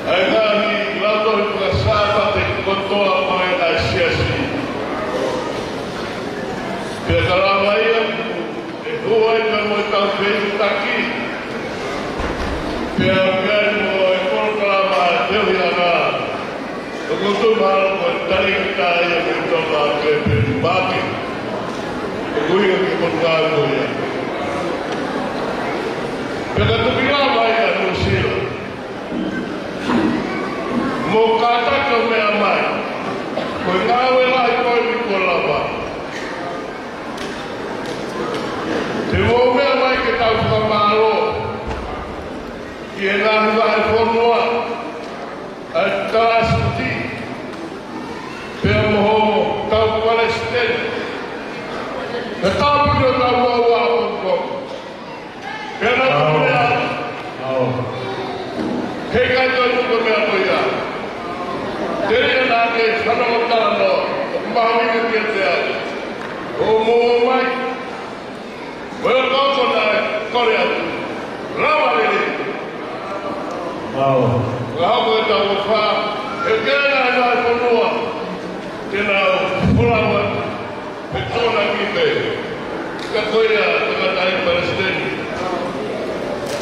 ʻA e ngaahi lautohi fakasāpate kotoa mai ʻa e siasi. Pea ka lava ia, ʻe hua ai pea mo e tau feitaki. Pea pea mo e polokalama ʻa e feohiʻanga. ʻOku ou tui mahalo ko e talēkita ia ko e toka ke pe maki. ʻOku ʻikai ke potu kātoa ia. Pea ka tuki lava ia Nuʻu Sila. Mou kātaki ʻo meʻa mai. Ko e ngāue lahi ko eni kuo lava. Te mou meʻa mai ke tau fakamālō ki he ngaahi vahefonua ʻa e Talasiti, pea mo hotau Palesiteni. He tāpuni ʻo tau ua ua ʻo Hong Kong. Pea naʻa ku meʻa. ʻAo. He ʻikai toe tuku meʻa ko ia. Telia naʻa ke fanongo talanoa, ʻoku mahuʻinga kiate au. ʻO mou ō mai. Mo e kau ko naʻe kole atu. Lava lelei. ʻAo. Ka hoko e tau fā. He kena e ngaahi fonua. Te nau folau atu. He tōna ki pē. Ka ko ia, tangataʻeiki Palesiteni.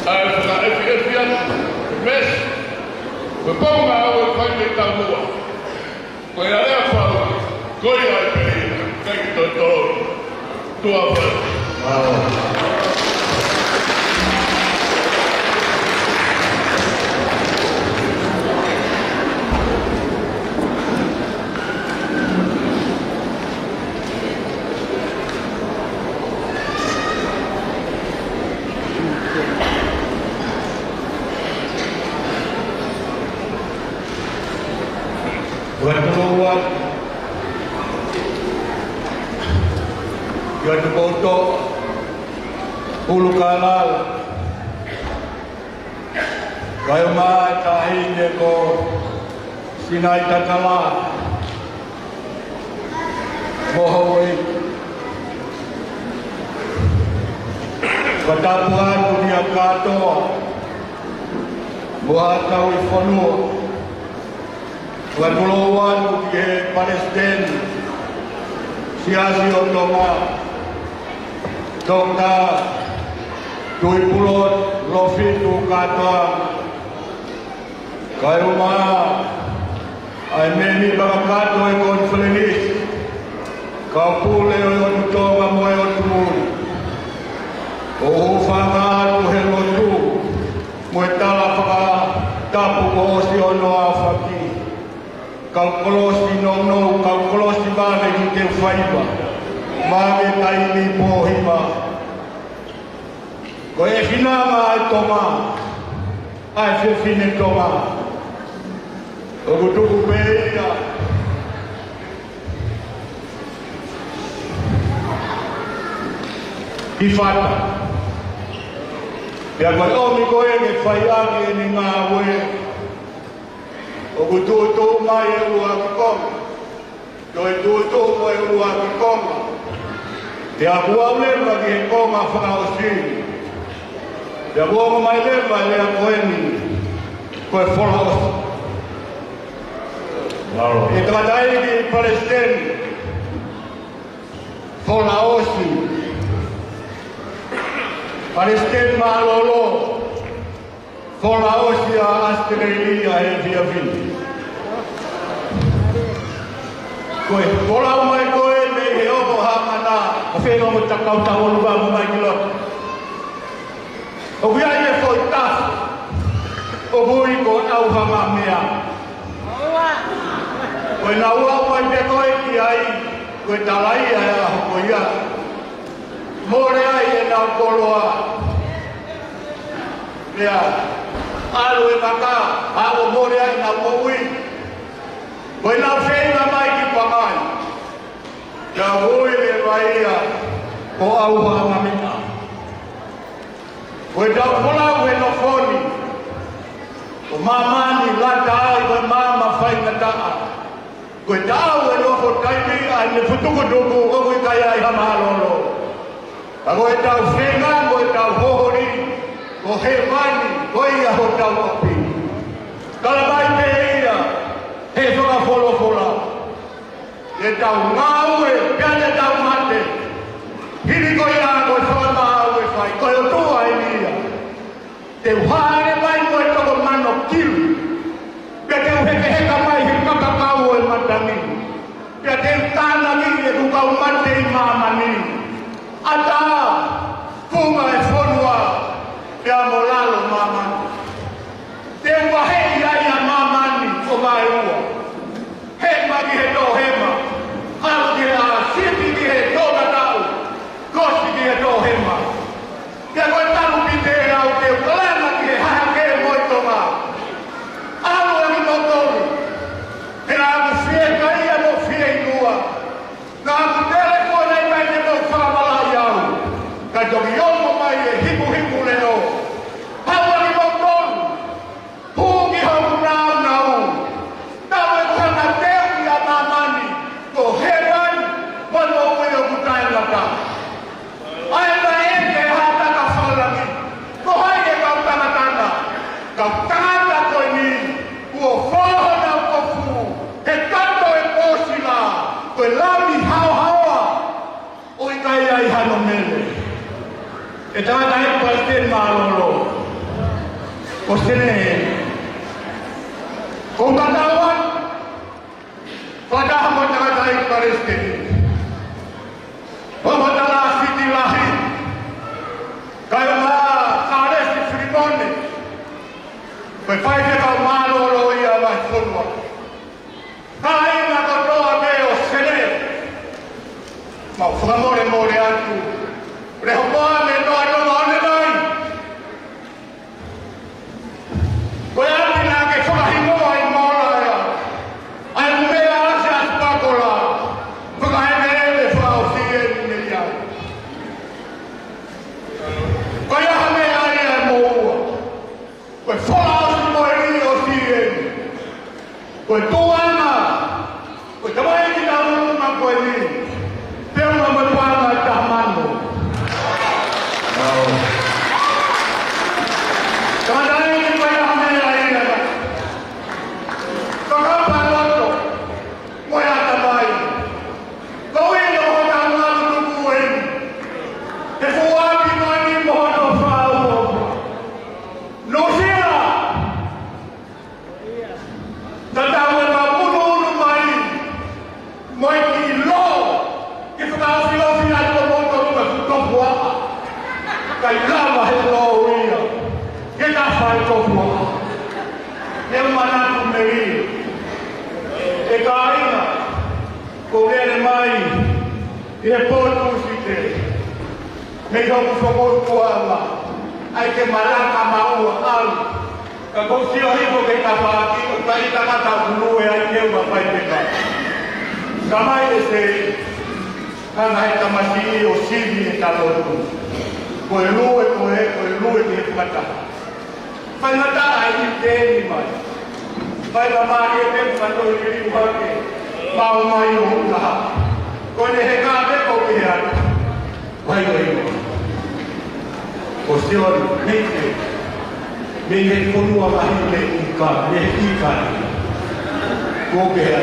ʻA e fakaʻefiʻefi atu. Mesi. Ko e pau ngā au e fai mei Taumua. Ko ia lea pau. Ko ia e pē. ʻIkai ke toe toloi. Tuʻa pau. Ua tolu ua. Ua tolu ua. Pulu Kanala. Kae ʻumaʻā e taʻahine ko Sinai Tatala mo Houʻeiki. Fakatapu atu kia Katoa mo Haʻatauʻifonua. Fakatulou atu ki he Palesiteni Siasi ʻo Tonga, Toketā Tuʻipulotu Lofitu Katoa. Kae ʻumaʻā ʻa e mēmipa kakato ʻo e konifelenisi, kau pule ʻo e ʻOtu Tonga mo e ʻOtu Muli. ʻOku ou hūfanga atu he lotu mo e tala fakatapu kuo ʻosi hono aofaki. Kau kolosi nounou, kau kolosi vave ki he faiva, vave taimi pōhiva. Ko e finanga ʻa e Tonga, ʻa e fefine Tonga, ʻoku tuku pē ia ki fata. Pea ko e ʻomi ko ē ke fai ʻaki ʻene ngāue, ʻoku tuʻutuʻu mai e ʻuluaki konga. Toe tuʻutuʻu ko e ʻuluaki konga. Pea kuo aʻu leva ki he konga fakaʻosi. Pea kuo ongo mai leva e lea ko eni, ko e Folaʻosi. Mālō. ʻE Toketā ʻEiki Palesiteni, Folaʻosi. Palesiteni mālōlō. Folaʻosi ʻa ʻAositelēlia he efiafi ni. Ko e folau mai ko ē mei he Okohamana, ʻo fēnō mo takau tau ʻolu vā mo mai ki loto. ʻOku ʻi ai e foʻi tafa, ʻoku ui ko ʻAuhangamea. Ko ʻenau aʻu mai pē ko ē ki ai, ko e talaʻi ʻa e ʻaho ko ia. Mole ai ʻenau koloa. Pea ʻalu e maka, ʻo mole ai ʻenau moʻui. Ko ʻenau feinga mai ki Pangai, pea ui leva ia ko ʻAuhangamea. Ko ʻetau folau he nofo ni, ko māmani lata ai ko e maama faingataʻa. Ko e taʻau e nofo taimi ʻa ʻene futukutuku ʻoku ʻikai ai ha mālōlō. Ka ko ʻetau feinga, ko ʻetau holi, ko hēvani, ko ia hotau ʻapi. Tala mai pē ia he fakafolofola. ʻEtau ngāue, pea ʻetau mate. Hili ko ia ko e fakamaau ʻe fai, ko e ʻOtua eni ia. Te u hāʻele mai mo e toko mano kilu. Pea te u hekeheka mai he kakakau ʻo e matangi. Pea te u tānaki ʻeku kau mate ʻi māmani. ʻAtā, funga e fonua, pea mo lalo māmani. Te u vaheʻi ai ʻa māmani ʻo vaeua. Hema ki he toʻohema, ʻalu ki he ʻā, sipi ki he toʻomataʻu, kosi ki he toʻohema. Pea ko e talu pē te u lau, te u kalanga ki he hahake mo e tonga. ʻAlu ʻa kimoutolu, he naʻa ku fiekaia mo fieinua. Naʻa ku telefoni mai ke mou fakamalaʻi au. Ka toki ongo mai e hipuhipu leʻo. Haʻu ʻa kimoutolu, hū ki hoku nāunau. Tau e kona teu ʻi ʻa māmani, ko hēvani, ko e moʻui ʻoku taʻengata. ʻAi mai e ke hata ka fakalaki, ko hai e kau tangata na, kau tangata ko eni, kuo fō honau kofu, he kato e pōsila, ko e lami haohaoa, ʻo ʻikai ai hano mele. ʻE Toketā ʻEiki Palesiteni mālōlō, ko Senē, ko Mataua, fakataha mo Toketā ʻEiki Palesiteni, Fakamatala Siti Lahi, kae ʻumaʻā Sālesi Filimone, ko e faifekau mālōlō ia ʻa e fonua. Kāinga kotoa pē ʻo Senē, mau fakamolemole atu, Rehoboame Noa Tonga ʻOnenai. Ko e ʻapi naʻa ke fakahingoa ʻi Moala ia, ʻa e meʻa ʻa Siaʻatupako la, fakaʻeveʻeve fakaʻosi eni mei ai. Ko ia ha meʻa ia ʻe moua. Ko e Folaʻosi Ko e tuʻunga, ko e tamaiki taʻu ʻe nima ko eni, pea mo e paʻanga ʻe taha mano. Tangataʻeiki, ko e ʻaho ni ʻa ia. Fakapaloto mo e ʻatamai. Ko e ʻuhinga hoʻo tau ngāue tuku eni, he fuapi mai ni mo hono fau. Nuʻusila, tatau e mapunuunu mai mo e kiʻi lō ke fakaofiofi atu ʻa moutolu ki he topuʻa. ʻIkai lava he lō ia ke tafa e topuʻa. Ne u manatu mei ai, ʻe kāinga, ko e lele mai ʻi he potu site, mei hoku fokoutuʻanga, ʻai ke malanga maua au. Ka kou sio hifo ki he tafaʻaki, ʻoku ʻikai tangata ʻoku lue ai ke ua fai peka. Ka mai ʻe se, ka ngaahi tamasiʻi ʻo sivi e talotu. Ko e lue, ko e, ko e lue ki he fakataha. Faingataʻa ʻi he teʻi mai. Fai ka mālie pē ka toe liliu hake. Mau mai ʻo utaha. Ko ʻene heka pē ko ke hea. Vai vai vai. Ko Sione, mei he, mei he fonua lahi mei ika, mei ika. Ko ke hea.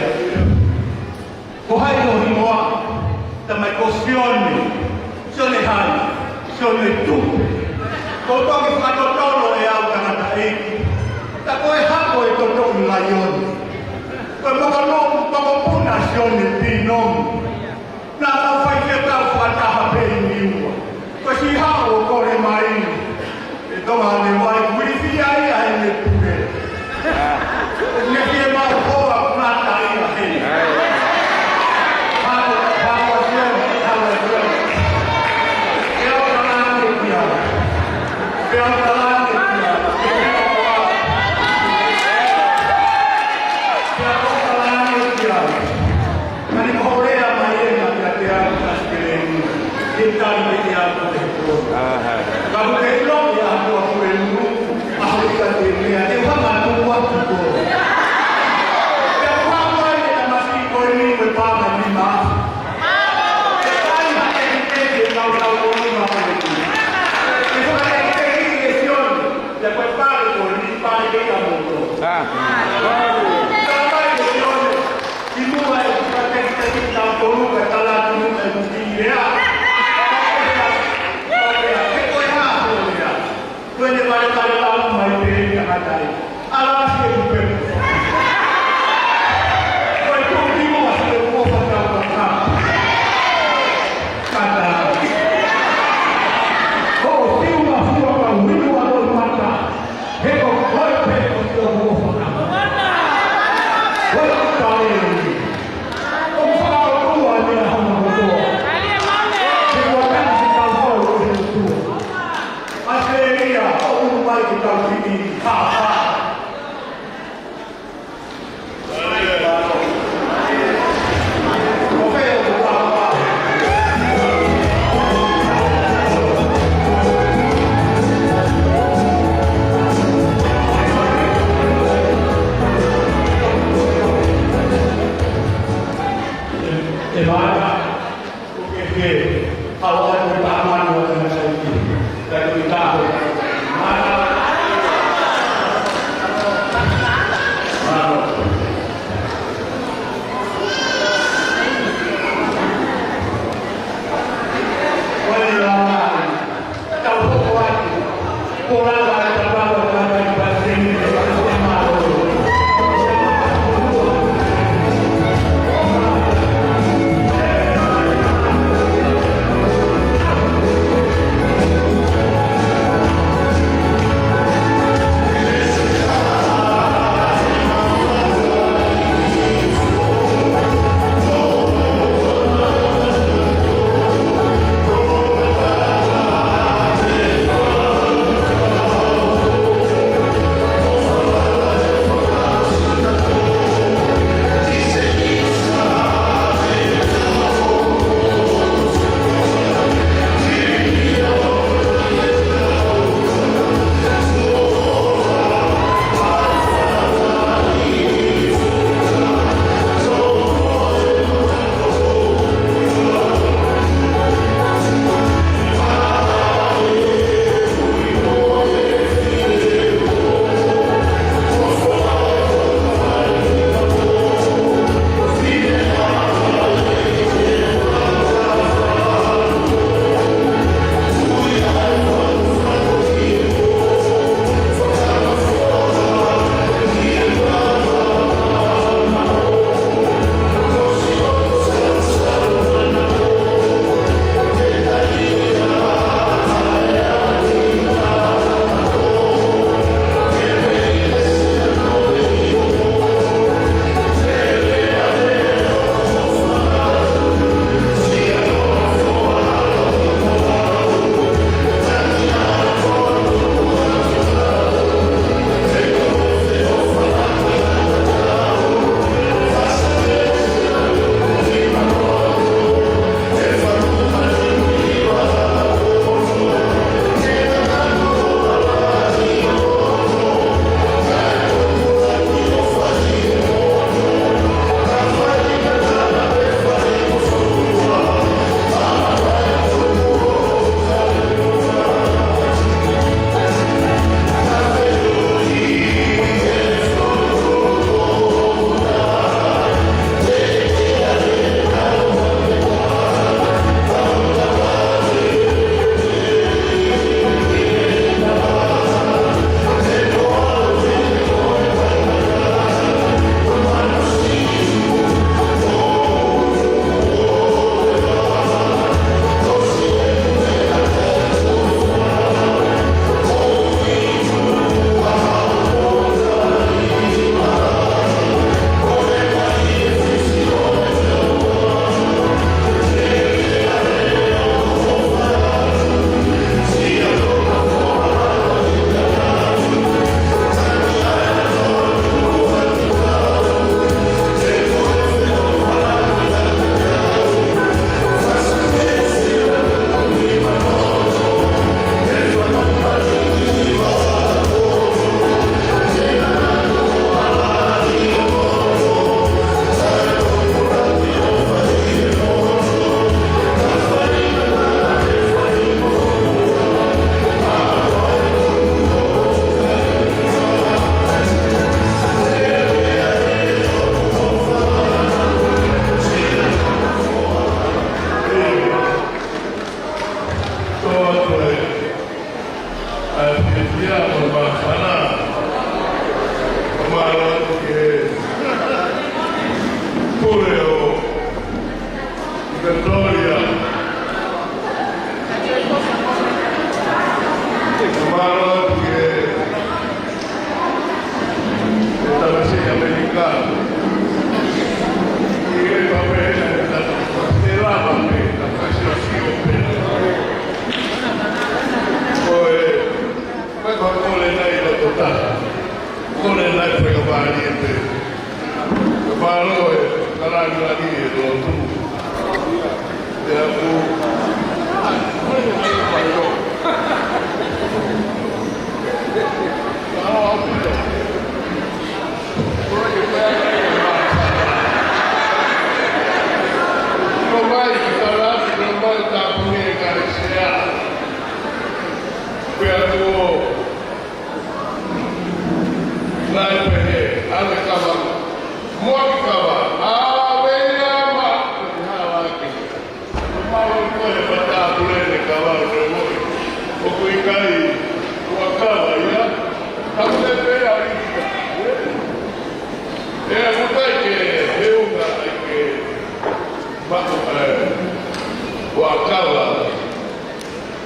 Ko hai hoʻo hingoa? Tamai ko Sione. Sione hai? Sione Tupe. Ko toki fakatotolo ʻe au tangataʻeiki. Ta ko e hako e toto ʻi laione. Ko e mokopuna, mokopuna Sione Pinomu. Naʻa ku fai ke kau fakataha pē ʻi Niua. Ko e siʻi haʻu ʻo kole mai. ʻE Tonga ne mai, kuifia ia ʻe he pule. Ne fie mau hoa ngata ia he. Hau, hau a Sione, hau a Sione. Ke au ka ngā ke kia. Ke au ka ngā ke kia. Ke au ka ngā ke kia. Ka ne ko hoʻo lea mai ʻena kiate au ʻa Sipeleni, ke tali ke te au ko te ko. Ka ko te ʻilo ia ko a ko e nunu, ʻa hoʻo ika te mea, te hanga tuku atu ko. Te u hanga ai e tamasiʻi ko eni ko e paʻanga ʻe nima. Te kai ha te te te kau kau ko nima ko e. Te hanga te te te Sione, te ko e pale ko eni, pale ke ia moto. Ka mai e Sione. Ki muʻa e fakatekiteki nautolu ka tala atu e kuki lea. Ka ko e hā, ka ko e hā, ka ko e hā, ko e hā. Ko ʻene vale vale lau mai pē ia ka tai. ʻAla si e kupe. Ko e kuki muʻa si e kuo fakau ka ka. Ka tai. Ko e fiu ma fua ka winu a lo mata. He ko koe pē ko te o mo fana. Ko e tau e ui. ʻO fakaʻotua ni a hana kotoa. He ko e pena si tau fau o he tua. A se ia, ʻo unu mai ki tau ki ni. Ha, ha.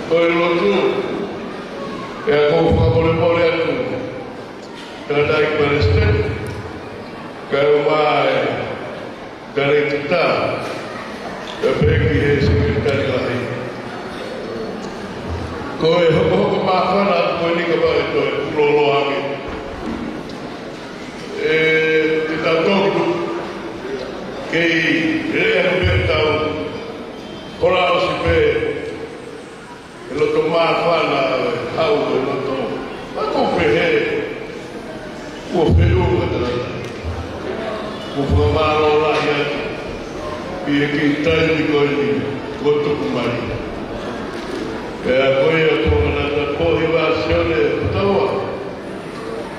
Ko e lotu, ʻe ʻoku ou fakamolemole atu, tangataʻeiki palesiteni, kae ʻumaʻā e kalēkita, pehē ki he sekelitali lahi. Ko e hokohoko māfana atu ko eni ka pau ʻe toe pulolo ange. ʻE, ʻe tau toki kei lea pē tau, hola ʻosi pē, ʻe loto māfana, ʻe hau ʻe loto. Pea ʻoku ou pehē, kuo feʻunga tangata. Kuo fakamālō lahi atu ʻi he kiʻi taimi ko eni kuo tuku mai. Pea ko ia ko ngata ko Hiva Sione Putaua.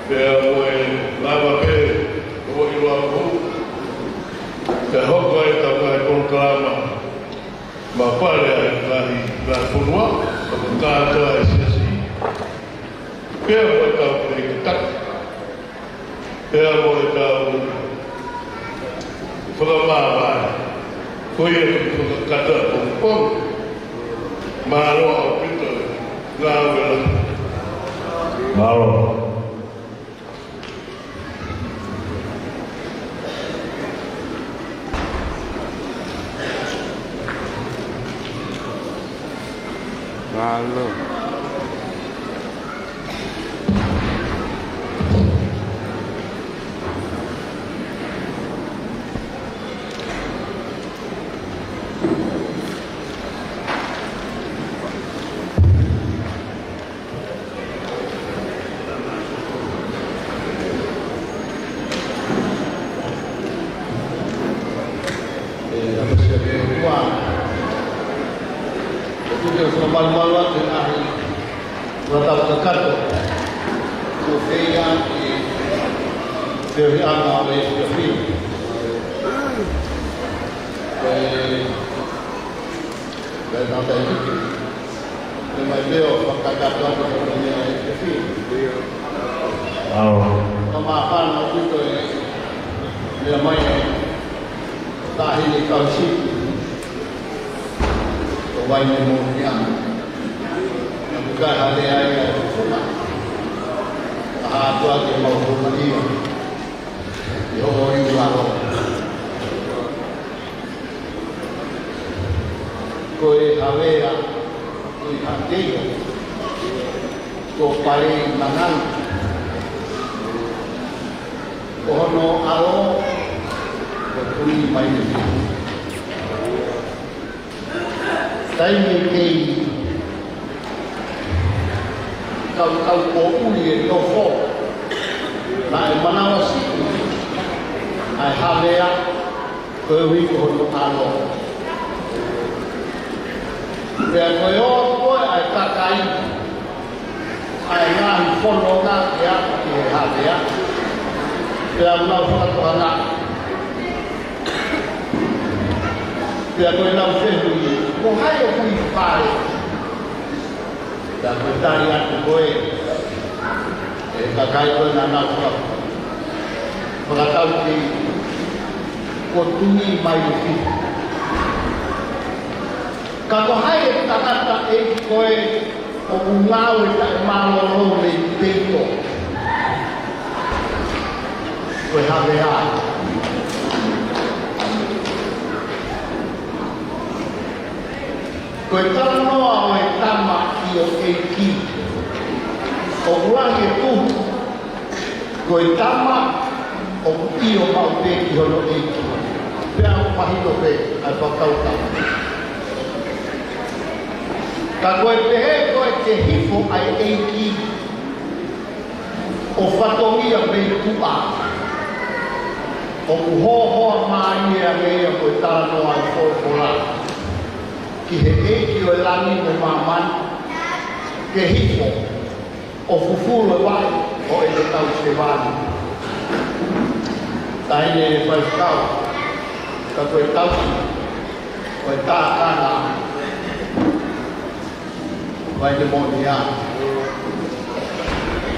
Pea mo e lava pē ko ʻIloa Hou. Pea hoko ai ʻetau ngaahi polokalama. Mapale ai ngaahi, ngaahi fonua, ʻoku kātoa e siasi. Pea mo ʻetau fekitaki. Pea mo ʻetau fakamāvae. Ko ia ʻoku fakakata ʻo pongipongi. Mālō ʻaupito e ngāue lahi. Mālō. Mālō. ʻE, ʻa pasi ake ua. ʻOku te u fakamalumalu atu he ngaahi fakatapu kakato. Ko e feia ʻi he feohiʻanga ʻo e Siasi. Ko e Pea tau tai tiki. Te mai peo fakakakato atu ko e meʻa ʻe te fi. ʻAo. Ka māfana ʻaupito e meʻa mai e taʻahine kau sipi. Ko Vaine Moʻoniʻa. Naʻa ku kai hale ai e funa. Ka hā atu ake mau funa ia. ʻI hoʻo iu lalo. Ko e Havea, ko e Hakeia, ko Pale Mananga. Ko hono ʻalo, ko Tui Maile. Taimi kei kaukau ko ʻuli e nofo, naʻe manavasiʻi ʻa e Havea, koeʻuhi ko hono ʻalo. Pea ko e ō ko ē ʻa e kakai, ʻa e ngaahi fononga ke aʻu ki he Havea. Pea nau fakatokangaʻi. Pea ko ʻenau fehuʻi, ko hai ʻoku ʻi fale? Pea ko e tali atu ko ē ʻe he kakai ko ē naʻa nau faka-, fakatau ki ai, ko Tui Maile Fitu. Ka ko hai e tangata ʻeiki ko ē ʻoku ngāue taʻemālōlō mei peito? Ko e havea. Ko e talanoa ʻo e tama ʻi ho ʻeiki. ʻOku lahi e tuhu, ko e tama ʻoku ʻio maʻu pē ki hono ʻeiki. Pea ʻoku mahino pē ʻa e fakakaukau. Ka ko e pehē ko e ke hifo ʻa e ʻeiki ʻo fatongia mei tuʻa, ʻoku hohoa mālie ange ia ko e talanoa ʻa e folofola ki he ʻEiki ʻo e langi mo māmani, ke hifo ʻo fufulu e vaʻe ʻo ʻene tau sevāniti. Taʻahine faifekau, ka ko e tauhi ʻo e tākanga vai te moʻoni ā.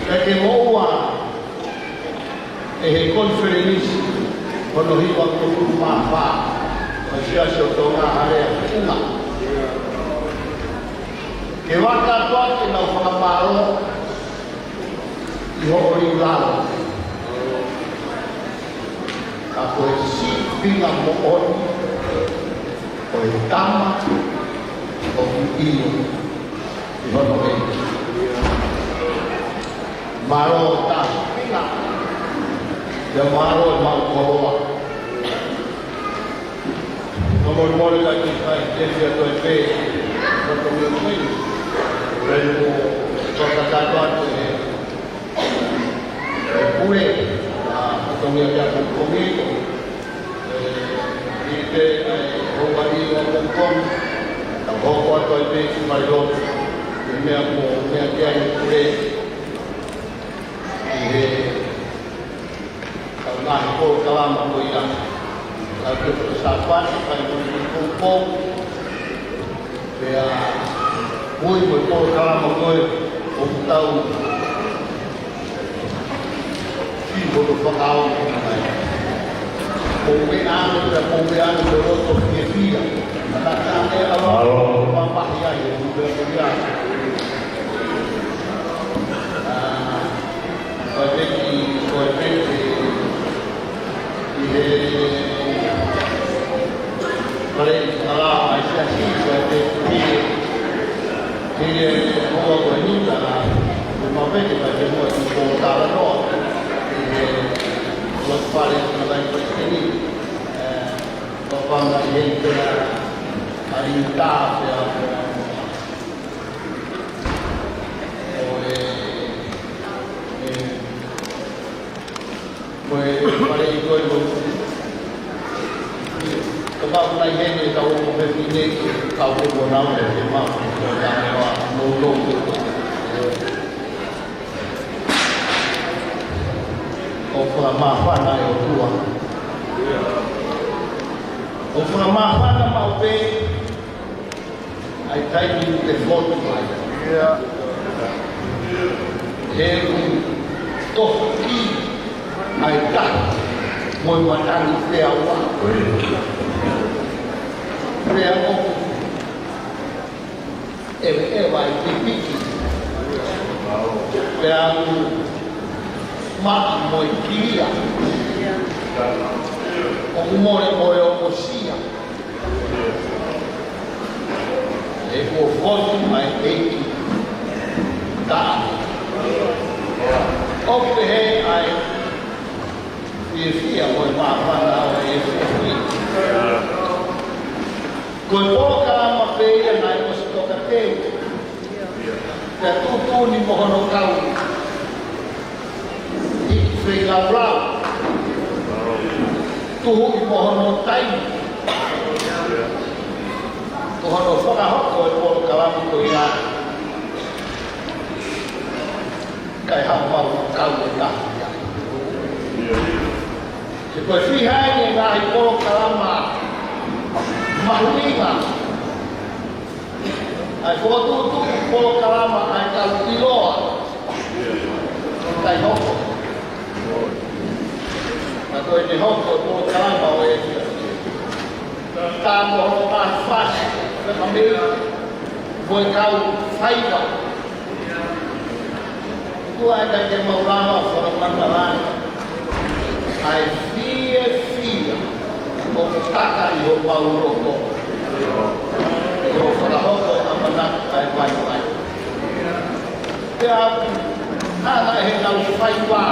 Pea ke moʻua ʻe he konifelenisi hono hiva ko Tūmāfā ʻo e Siasi ʻo Tonga Hale ʻa Kina. Ke vaka atu ʻa e lau fakamālō ʻi hoʻo liu lalo. Ka ko e sīpinga moʻoni ʻo e tama ʻoku ʻio ʻi hono ʻeiki. Mālō taha sīpinga. Pea mālō e maʻu koloa. Ka molemole ka ke fai, ke fai atu ai pē, ka ko mea kui. Pea mo fakatapu atu he, he pule, ʻa, ka ko mea kia ko komi, ʻe, ʻi te, ʻe, Hawaii ʻo Hong Kong, ka hoko atu ai pē ki Mailotu. He meʻa mo, meʻa ki ai he pule. ʻI he Ka ngaahi polokalama ko ia. Ka ko e Sāpate, ka ko e poupou. Pea ui mo e polokalama ko ē, ʻoku tau ki hono fakaongo mai. Poupou ange, pea poupou ange, pea loto fiefia. Ka ka ʻe ʻalu ʻo mamahi ai, ʻo pea ko ia. ʻA, Ko e peki, ko e peki, ʻi he, pale, kala, ʻa e Siasi, ko e peki, ʻi he, ʻi he, ʻo, ko e nita, ko e mau peki, ko e peki, ko e peki, ko e talanoa, ʻi he, ko e pale, ko e peki, ʻe, ko e panga, ʻi he, ko e, ʻa e nita, pea, ko e, ʻo e, ʻe, Ko e fale ʻi ko e lo. Ka pau nai heni ka o mo me pine ka o mo nau e te ma. Ko e ka me wa mo lo. ʻO fakamāfana e ʻOtua. ʻO fakamāfana maʻu pē ʻa e taimi ʻoku te fotu ai. He ʻoku toki ʻa e tahi mo e matangi pea ua. Pea ʻoku ʻeveʻeva e pipiki. Pea ʻoku maʻa mo e kilia. ʻOku mole mo e ʻokosia. He kuo fotu mai ʻEiki taʻa. ʻOku pehē ʻa e fiefia mo e māfana ʻo e fiefia. Ko e polokalama pē ia naʻe ʻosi toka teu. Pea tuʻutuʻuni mo hono kau. ʻI he feilaulau. Tuʻutuʻuni mo hono taimi. Ko hono fakahoko e polokalama ko ia. Kae haʻu mau kau e tahi ia. He ko e fiha eni e ngaahi polokalama mahuʻinga. ʻA e fokotuʻutuʻu polokalama ʻa e kau ʻiloa. Kae hoko. Ka ko e te hoko e polokalama ʻo e. Ka mo hono ngaahi fasi, ka mei, mo e kau faiva. Tuʻu ai ka ke mau lava ʻo fakamatala ʻa Fiefia ʻoku taka ʻi homau loto ʻi hoʻo fakahoko ʻamanaki ʻa e vaivai. Pea ʻoku hanga ʻe heʻenau fai vā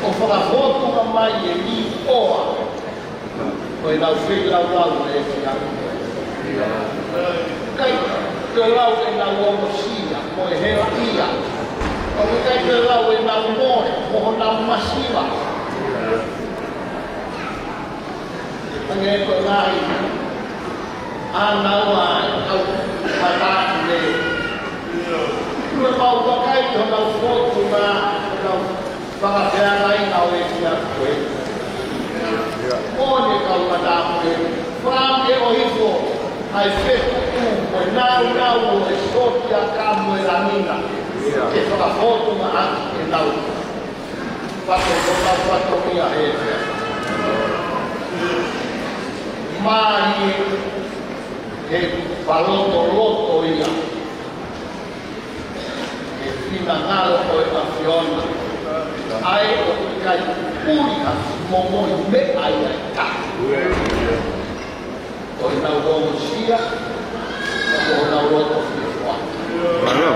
ʻo fakafōtunga mai e līʻoa ʻo ʻenau feilaulau ʻa e efiafi. ʻIkai toe lau ʻenau ongosia mo e helaʻia. ʻOku ʻikai toe lau ʻenau mole mo honau masiva. Hangē ko e ngaahi ʻānaua ʻa e kau mataku nei. Kuo mau vakai ki honau fōtunga, honau fakafeangai ʻa e efiafi ko ē. Moʻoni e kau mataku nei, fakaʻamu ke ʻohifo ʻa e fetuʻu mo e nāunau ʻo e sōtia ka mo e langi na ke fakafōtunga ʻaki ʻenau fato-, honau fatongia he efiafi. Mālie he palotoloto ia. He finangalo ʻo e ʻAfiona. ʻA ia ʻoku ʻikai puli ha momoi meʻa ia ʻe taha. Ko ʻenau ongosia, ko ʻenau loto fiefia. Mālō.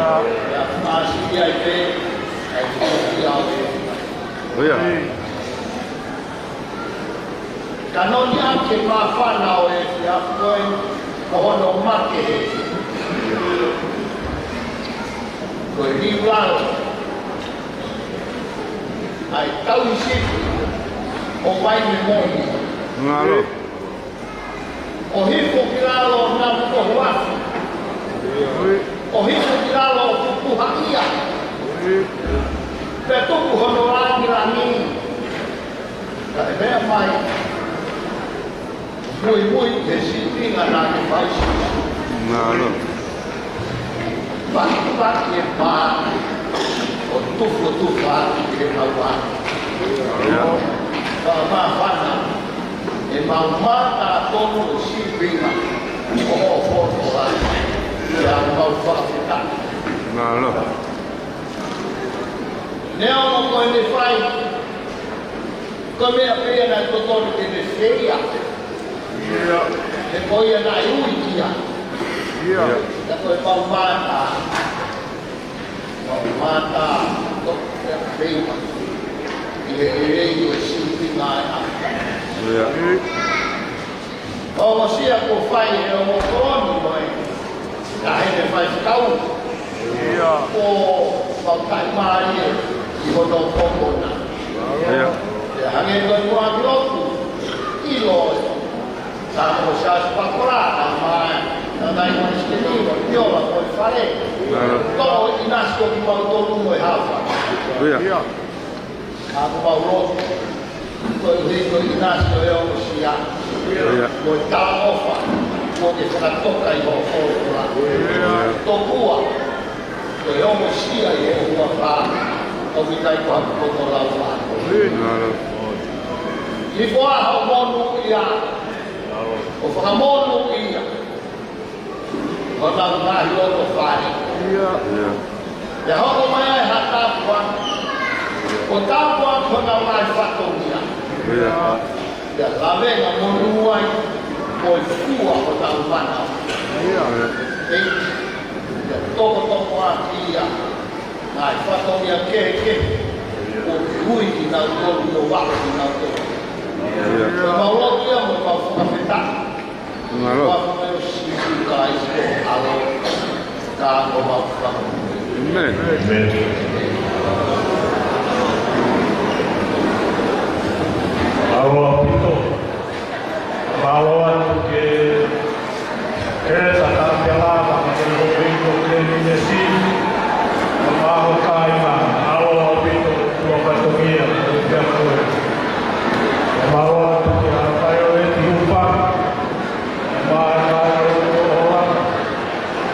Pea māsiʻi ai pē ʻa e fiefia ʻo e. ʻIo. Ka noni ake māfana ʻo e efiafi ko ē, ko hono makehe ko e liulalo ʻa e tauhi sipi ʻo Vaimemoni. Mālō. ʻOhifo ki lalo ʻo Navutohuafi. ʻOhifo ki lalo ʻo Pupuhaʻia. Pea tuku hono langilangi. Kae meʻa mai, muimui he sīpinga naʻa ne fai Sīsū. Mālō. Paki, paki e pā, ʻo tufa, tufa ʻi he kau ʻa. ʻIo. Fakamāfana, ʻemau mata tonu ʻo sīpinga, ʻo hoʻo folofola, ʻi heʻemau fakafetaʻi. Mālō. Neongo ko ʻene fai, ko e meʻa pē ia naʻe totonu ke ne feia. ʻIo. He ko ia naʻe ui ia. ʻIo. Ka ko ʻemau mata, mau mata, ko e feia. ʻI he lelei ʻo e sīpinga ʻa e ʻAfiona. ʻIo. Ongosia kuo fai ʻe he ongo koloni mai, ka he ne fai fekau. ʻIo. Ko mau taʻimālie ʻi hono komo na. ʻIo. Pea hangē ko e muʻaki lotu, ʻilo, ka ko Siaosi Pakola, ka mai, ka nai mai sike ni, ko Piola, ko e fale. ʻIo. Toʻo ʻinasi ko kimautolu mo e hafa. ʻIo. ʻIo. Ka ko mau lotu, koeʻuhi ko e ʻinasi ʻo e ongosia. ʻIo. Mo e talaʻofa, kuo ke fakatoka ʻi hoʻo folofola. ʻIo. Tokua, ko e ongosia ʻi he ʻofa, ʻoku ʻikai ko ha poto lau ʻa. ʻIo. Hifo ā hoʻo monūʻia, ʻo fakamonūʻia ʻo nau ngaahi loto fale. ʻIo. ʻIo. Pea hoko mai ai ha tāpuaki, ʻo tāpuaki honau ngaahi fatongia. ʻIo. Pea lavenga monū ai, ʻo e fua honau mana. ʻIo. ʻEiki, pea tokotoko ʻaki ia, ngaahi fatongia kehekehe, ʻoku ui kinautolu, ʻo vahe kinautolu. ʻIo. Pea mau lotu ia, mo mau fakafetaʻi. Mālō. Ko e huafa ʻo Sīsū Kalaisi ko ho ʻAlo, ka ko homau Fakamoʻui. ʻĒmeni. ʻĒmeni. Mālō ʻaupito. Mālō atu ki he Eletā Taʻapialava, ki he Lōpito, ki he Minesi. Mālō kāinga, mālō ʻaupito, ʻa e fatongia, ʻo e pea koe. Mālō atu ki he Haʻa Paʻia ʻo e Tiupa.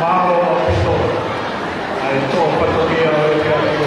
Mālō ʻaupito. ʻA e tō fatongia ʻo e efiafi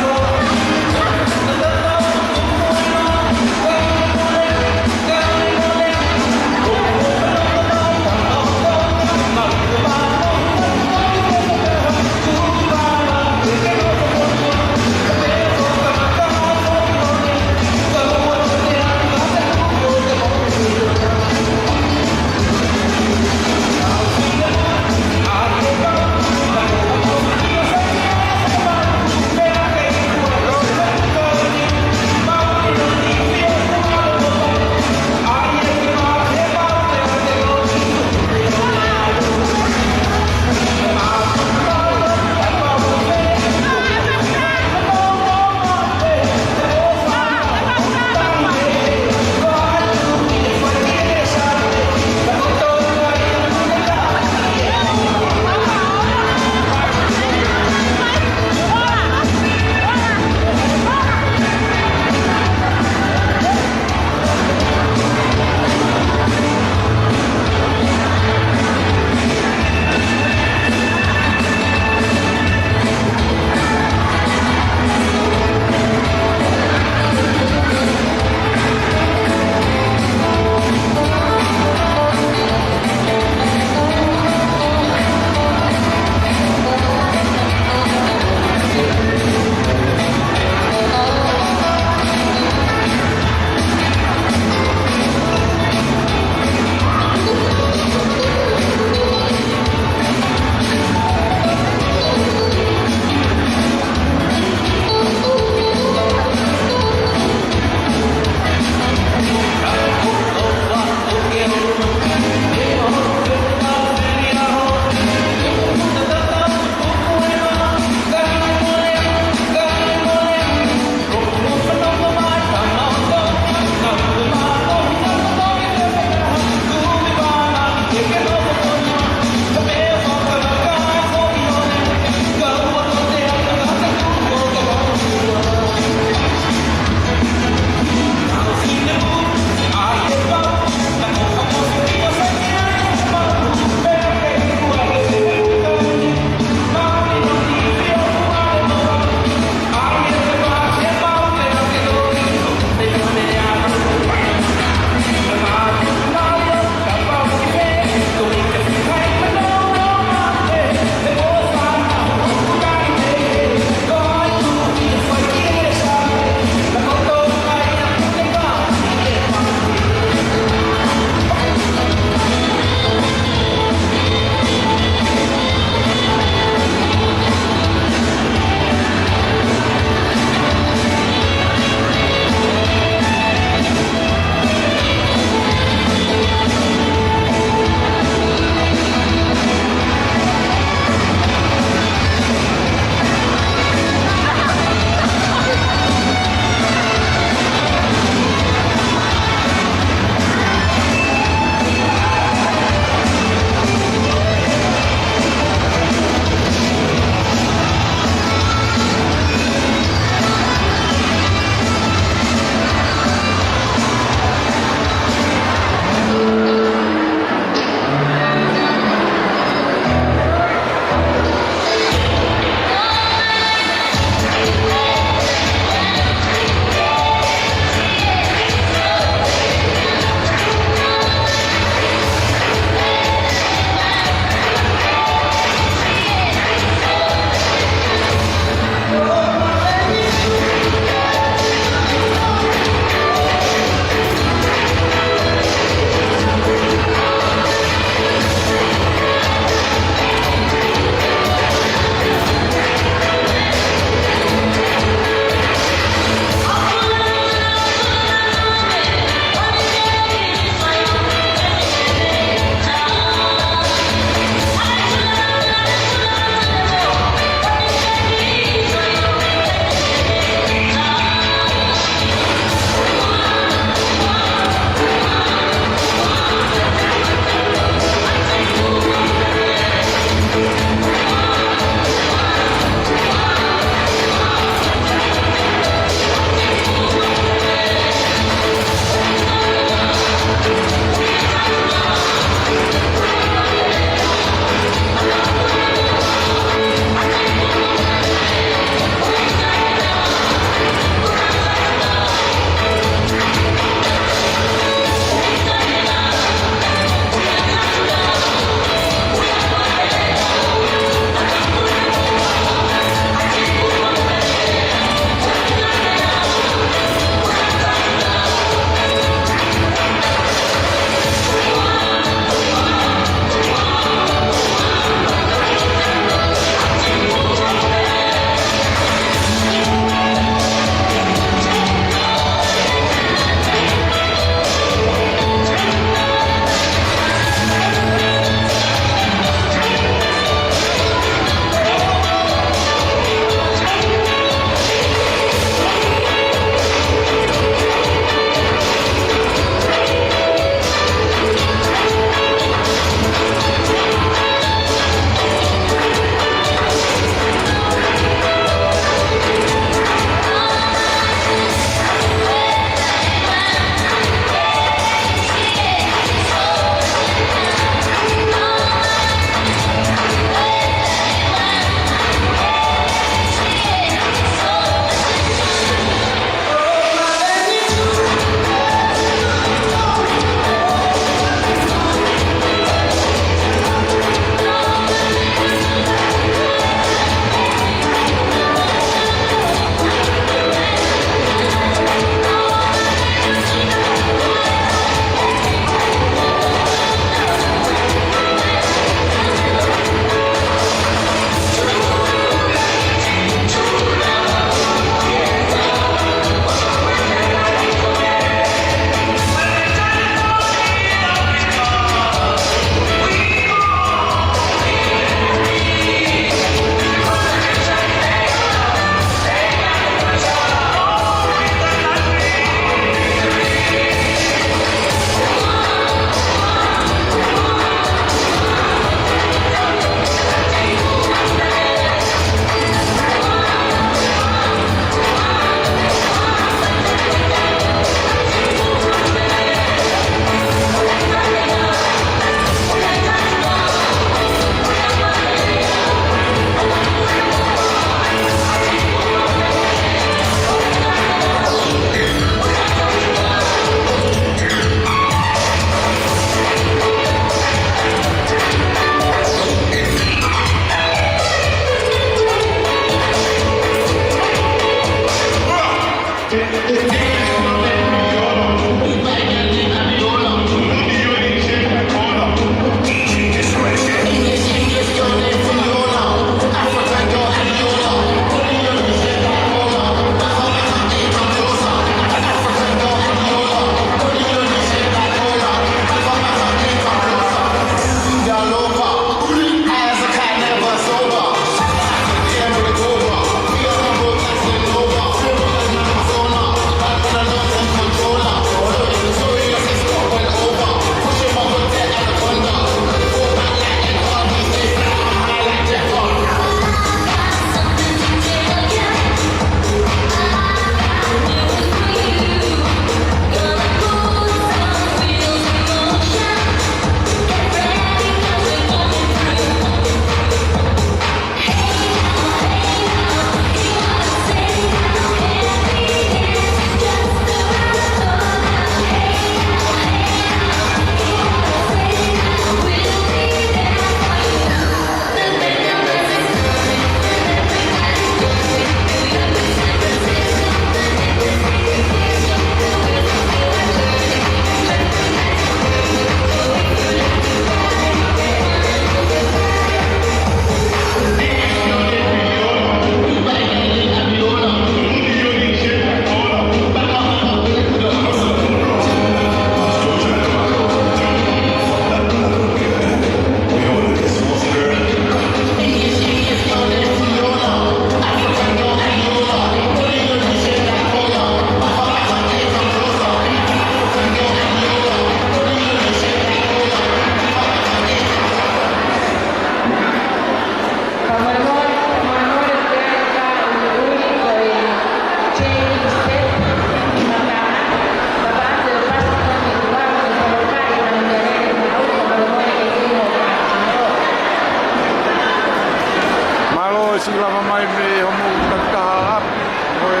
Siʻi lava mai mei hoʻomou takitaha ʻapi, mo e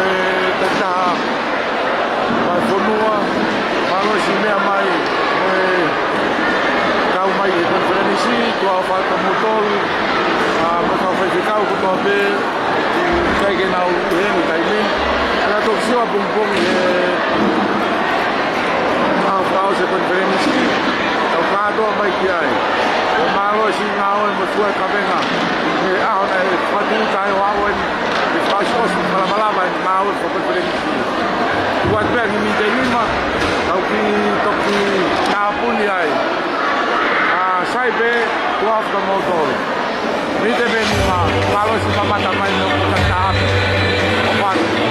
takitaha vahefonua, mālō siʻi meʻa mai, mo e kau mai he konifelenisi, tuʻa ʻofa atu moutolu, ʻa, mo e kau faifekau kotoa pē, ʻoku ʻikai ke nau ʻi heni he taimi ni. Ka toki sio pongipongi he ʻaho fakaʻosi e konifelenisi, tau kātoa mai ki ai. Ko e mālō siʻi ngāue mo e fua e kavenga he ʻaho naʻe fakatū taʻeʻoaʻoa eni, ʻi he fakaʻosiʻosi, fakalavalava eni ngāue fakakonifelenisi. Tuku atu pē ʻa e miniti ʻe nima, tau kiʻi toki tāpuni ai. ʻA, sai pē, tuʻa ʻofa atu moutolu. Miniti ʻe nima, mālō siʻi mamata mai mei hoʻomou takitaha ʻapi. ʻOfa atu.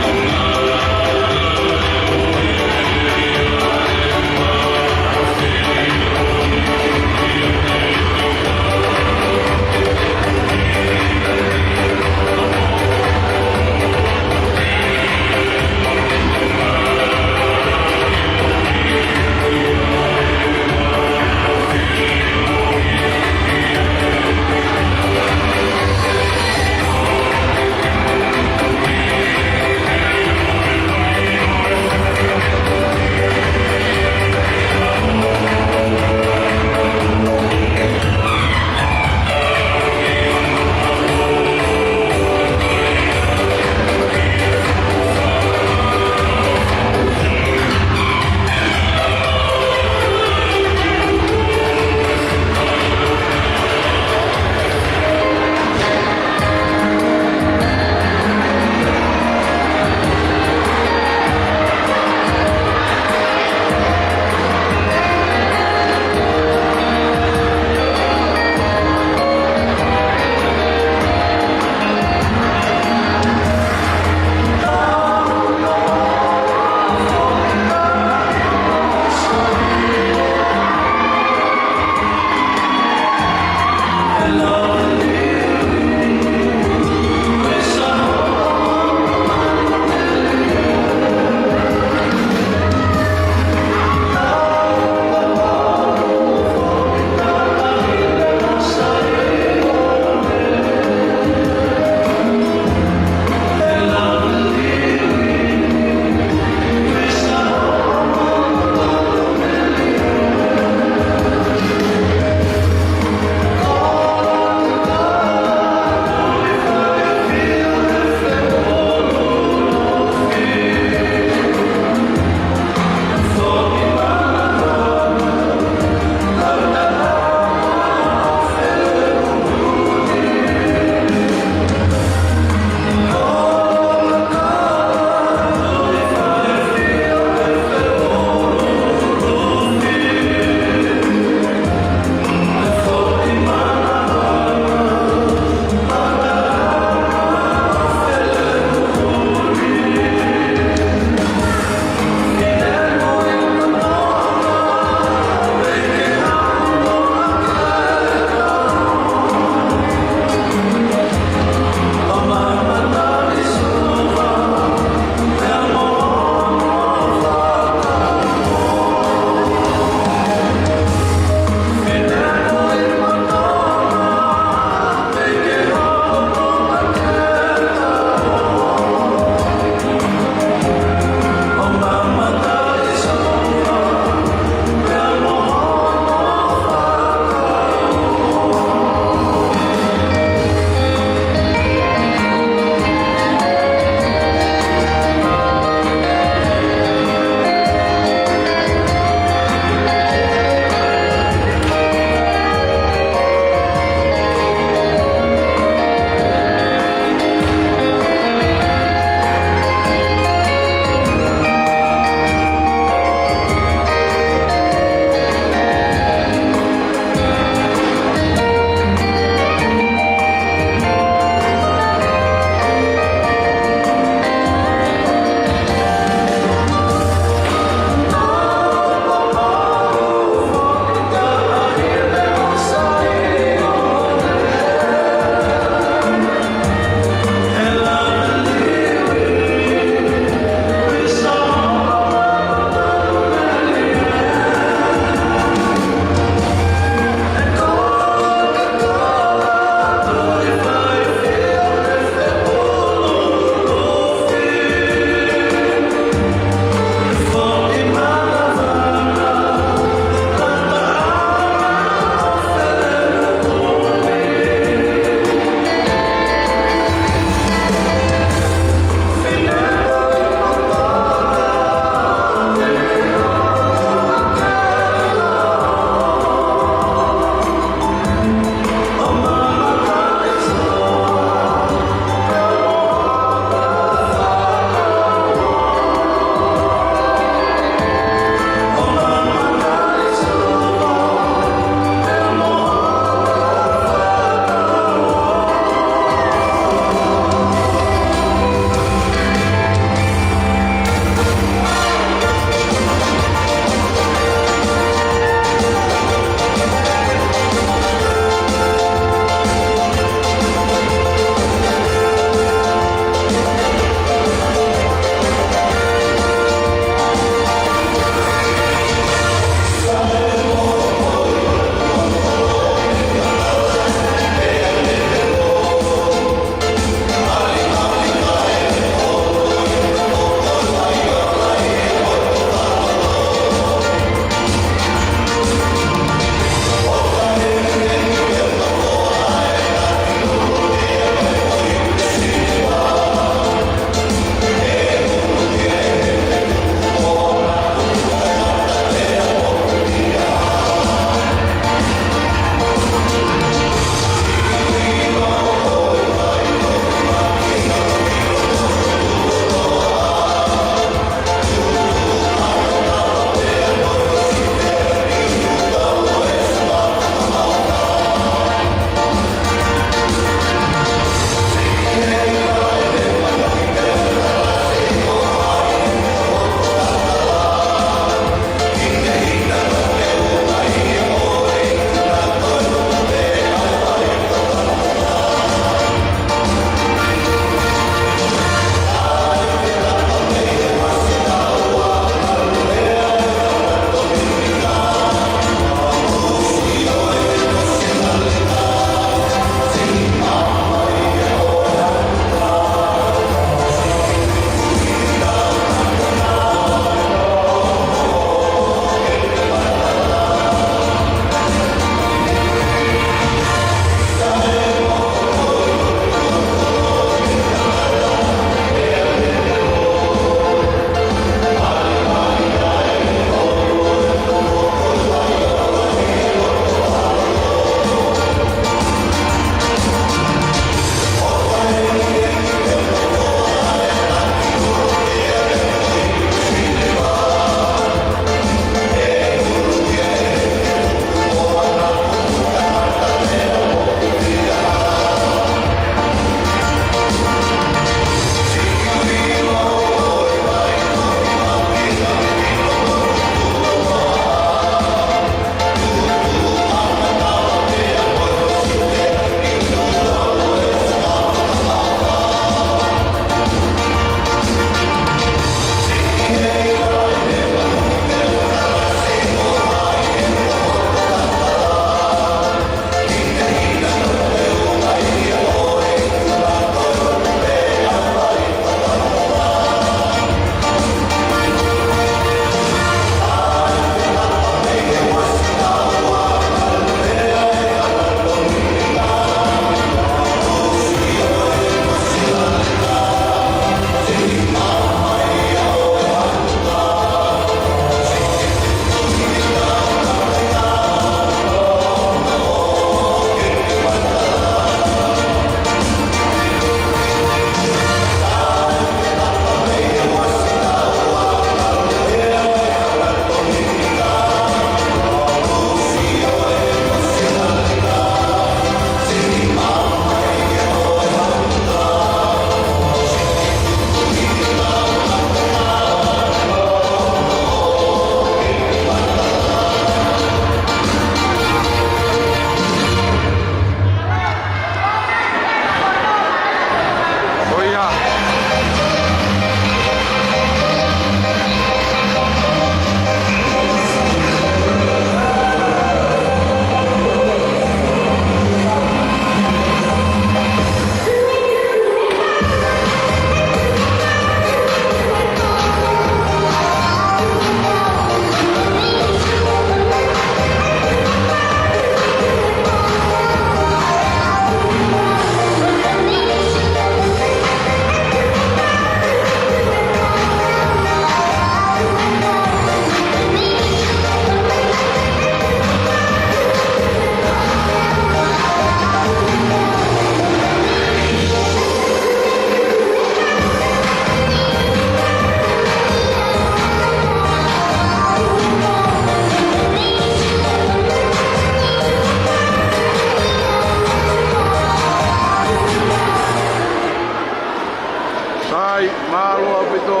Mālō ʻaupito,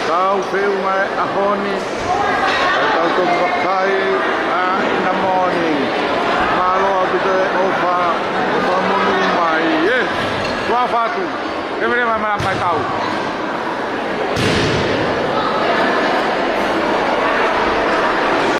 tau feʻunga he ʻaho ni, ʻa e tau toki vakai ʻa ʻIna Moʻoni. Mālō ʻaupito e ʻofa, ʻofa monū mai, ē. Tuʻa ʻofa atu, ke mele mai mai mai tau.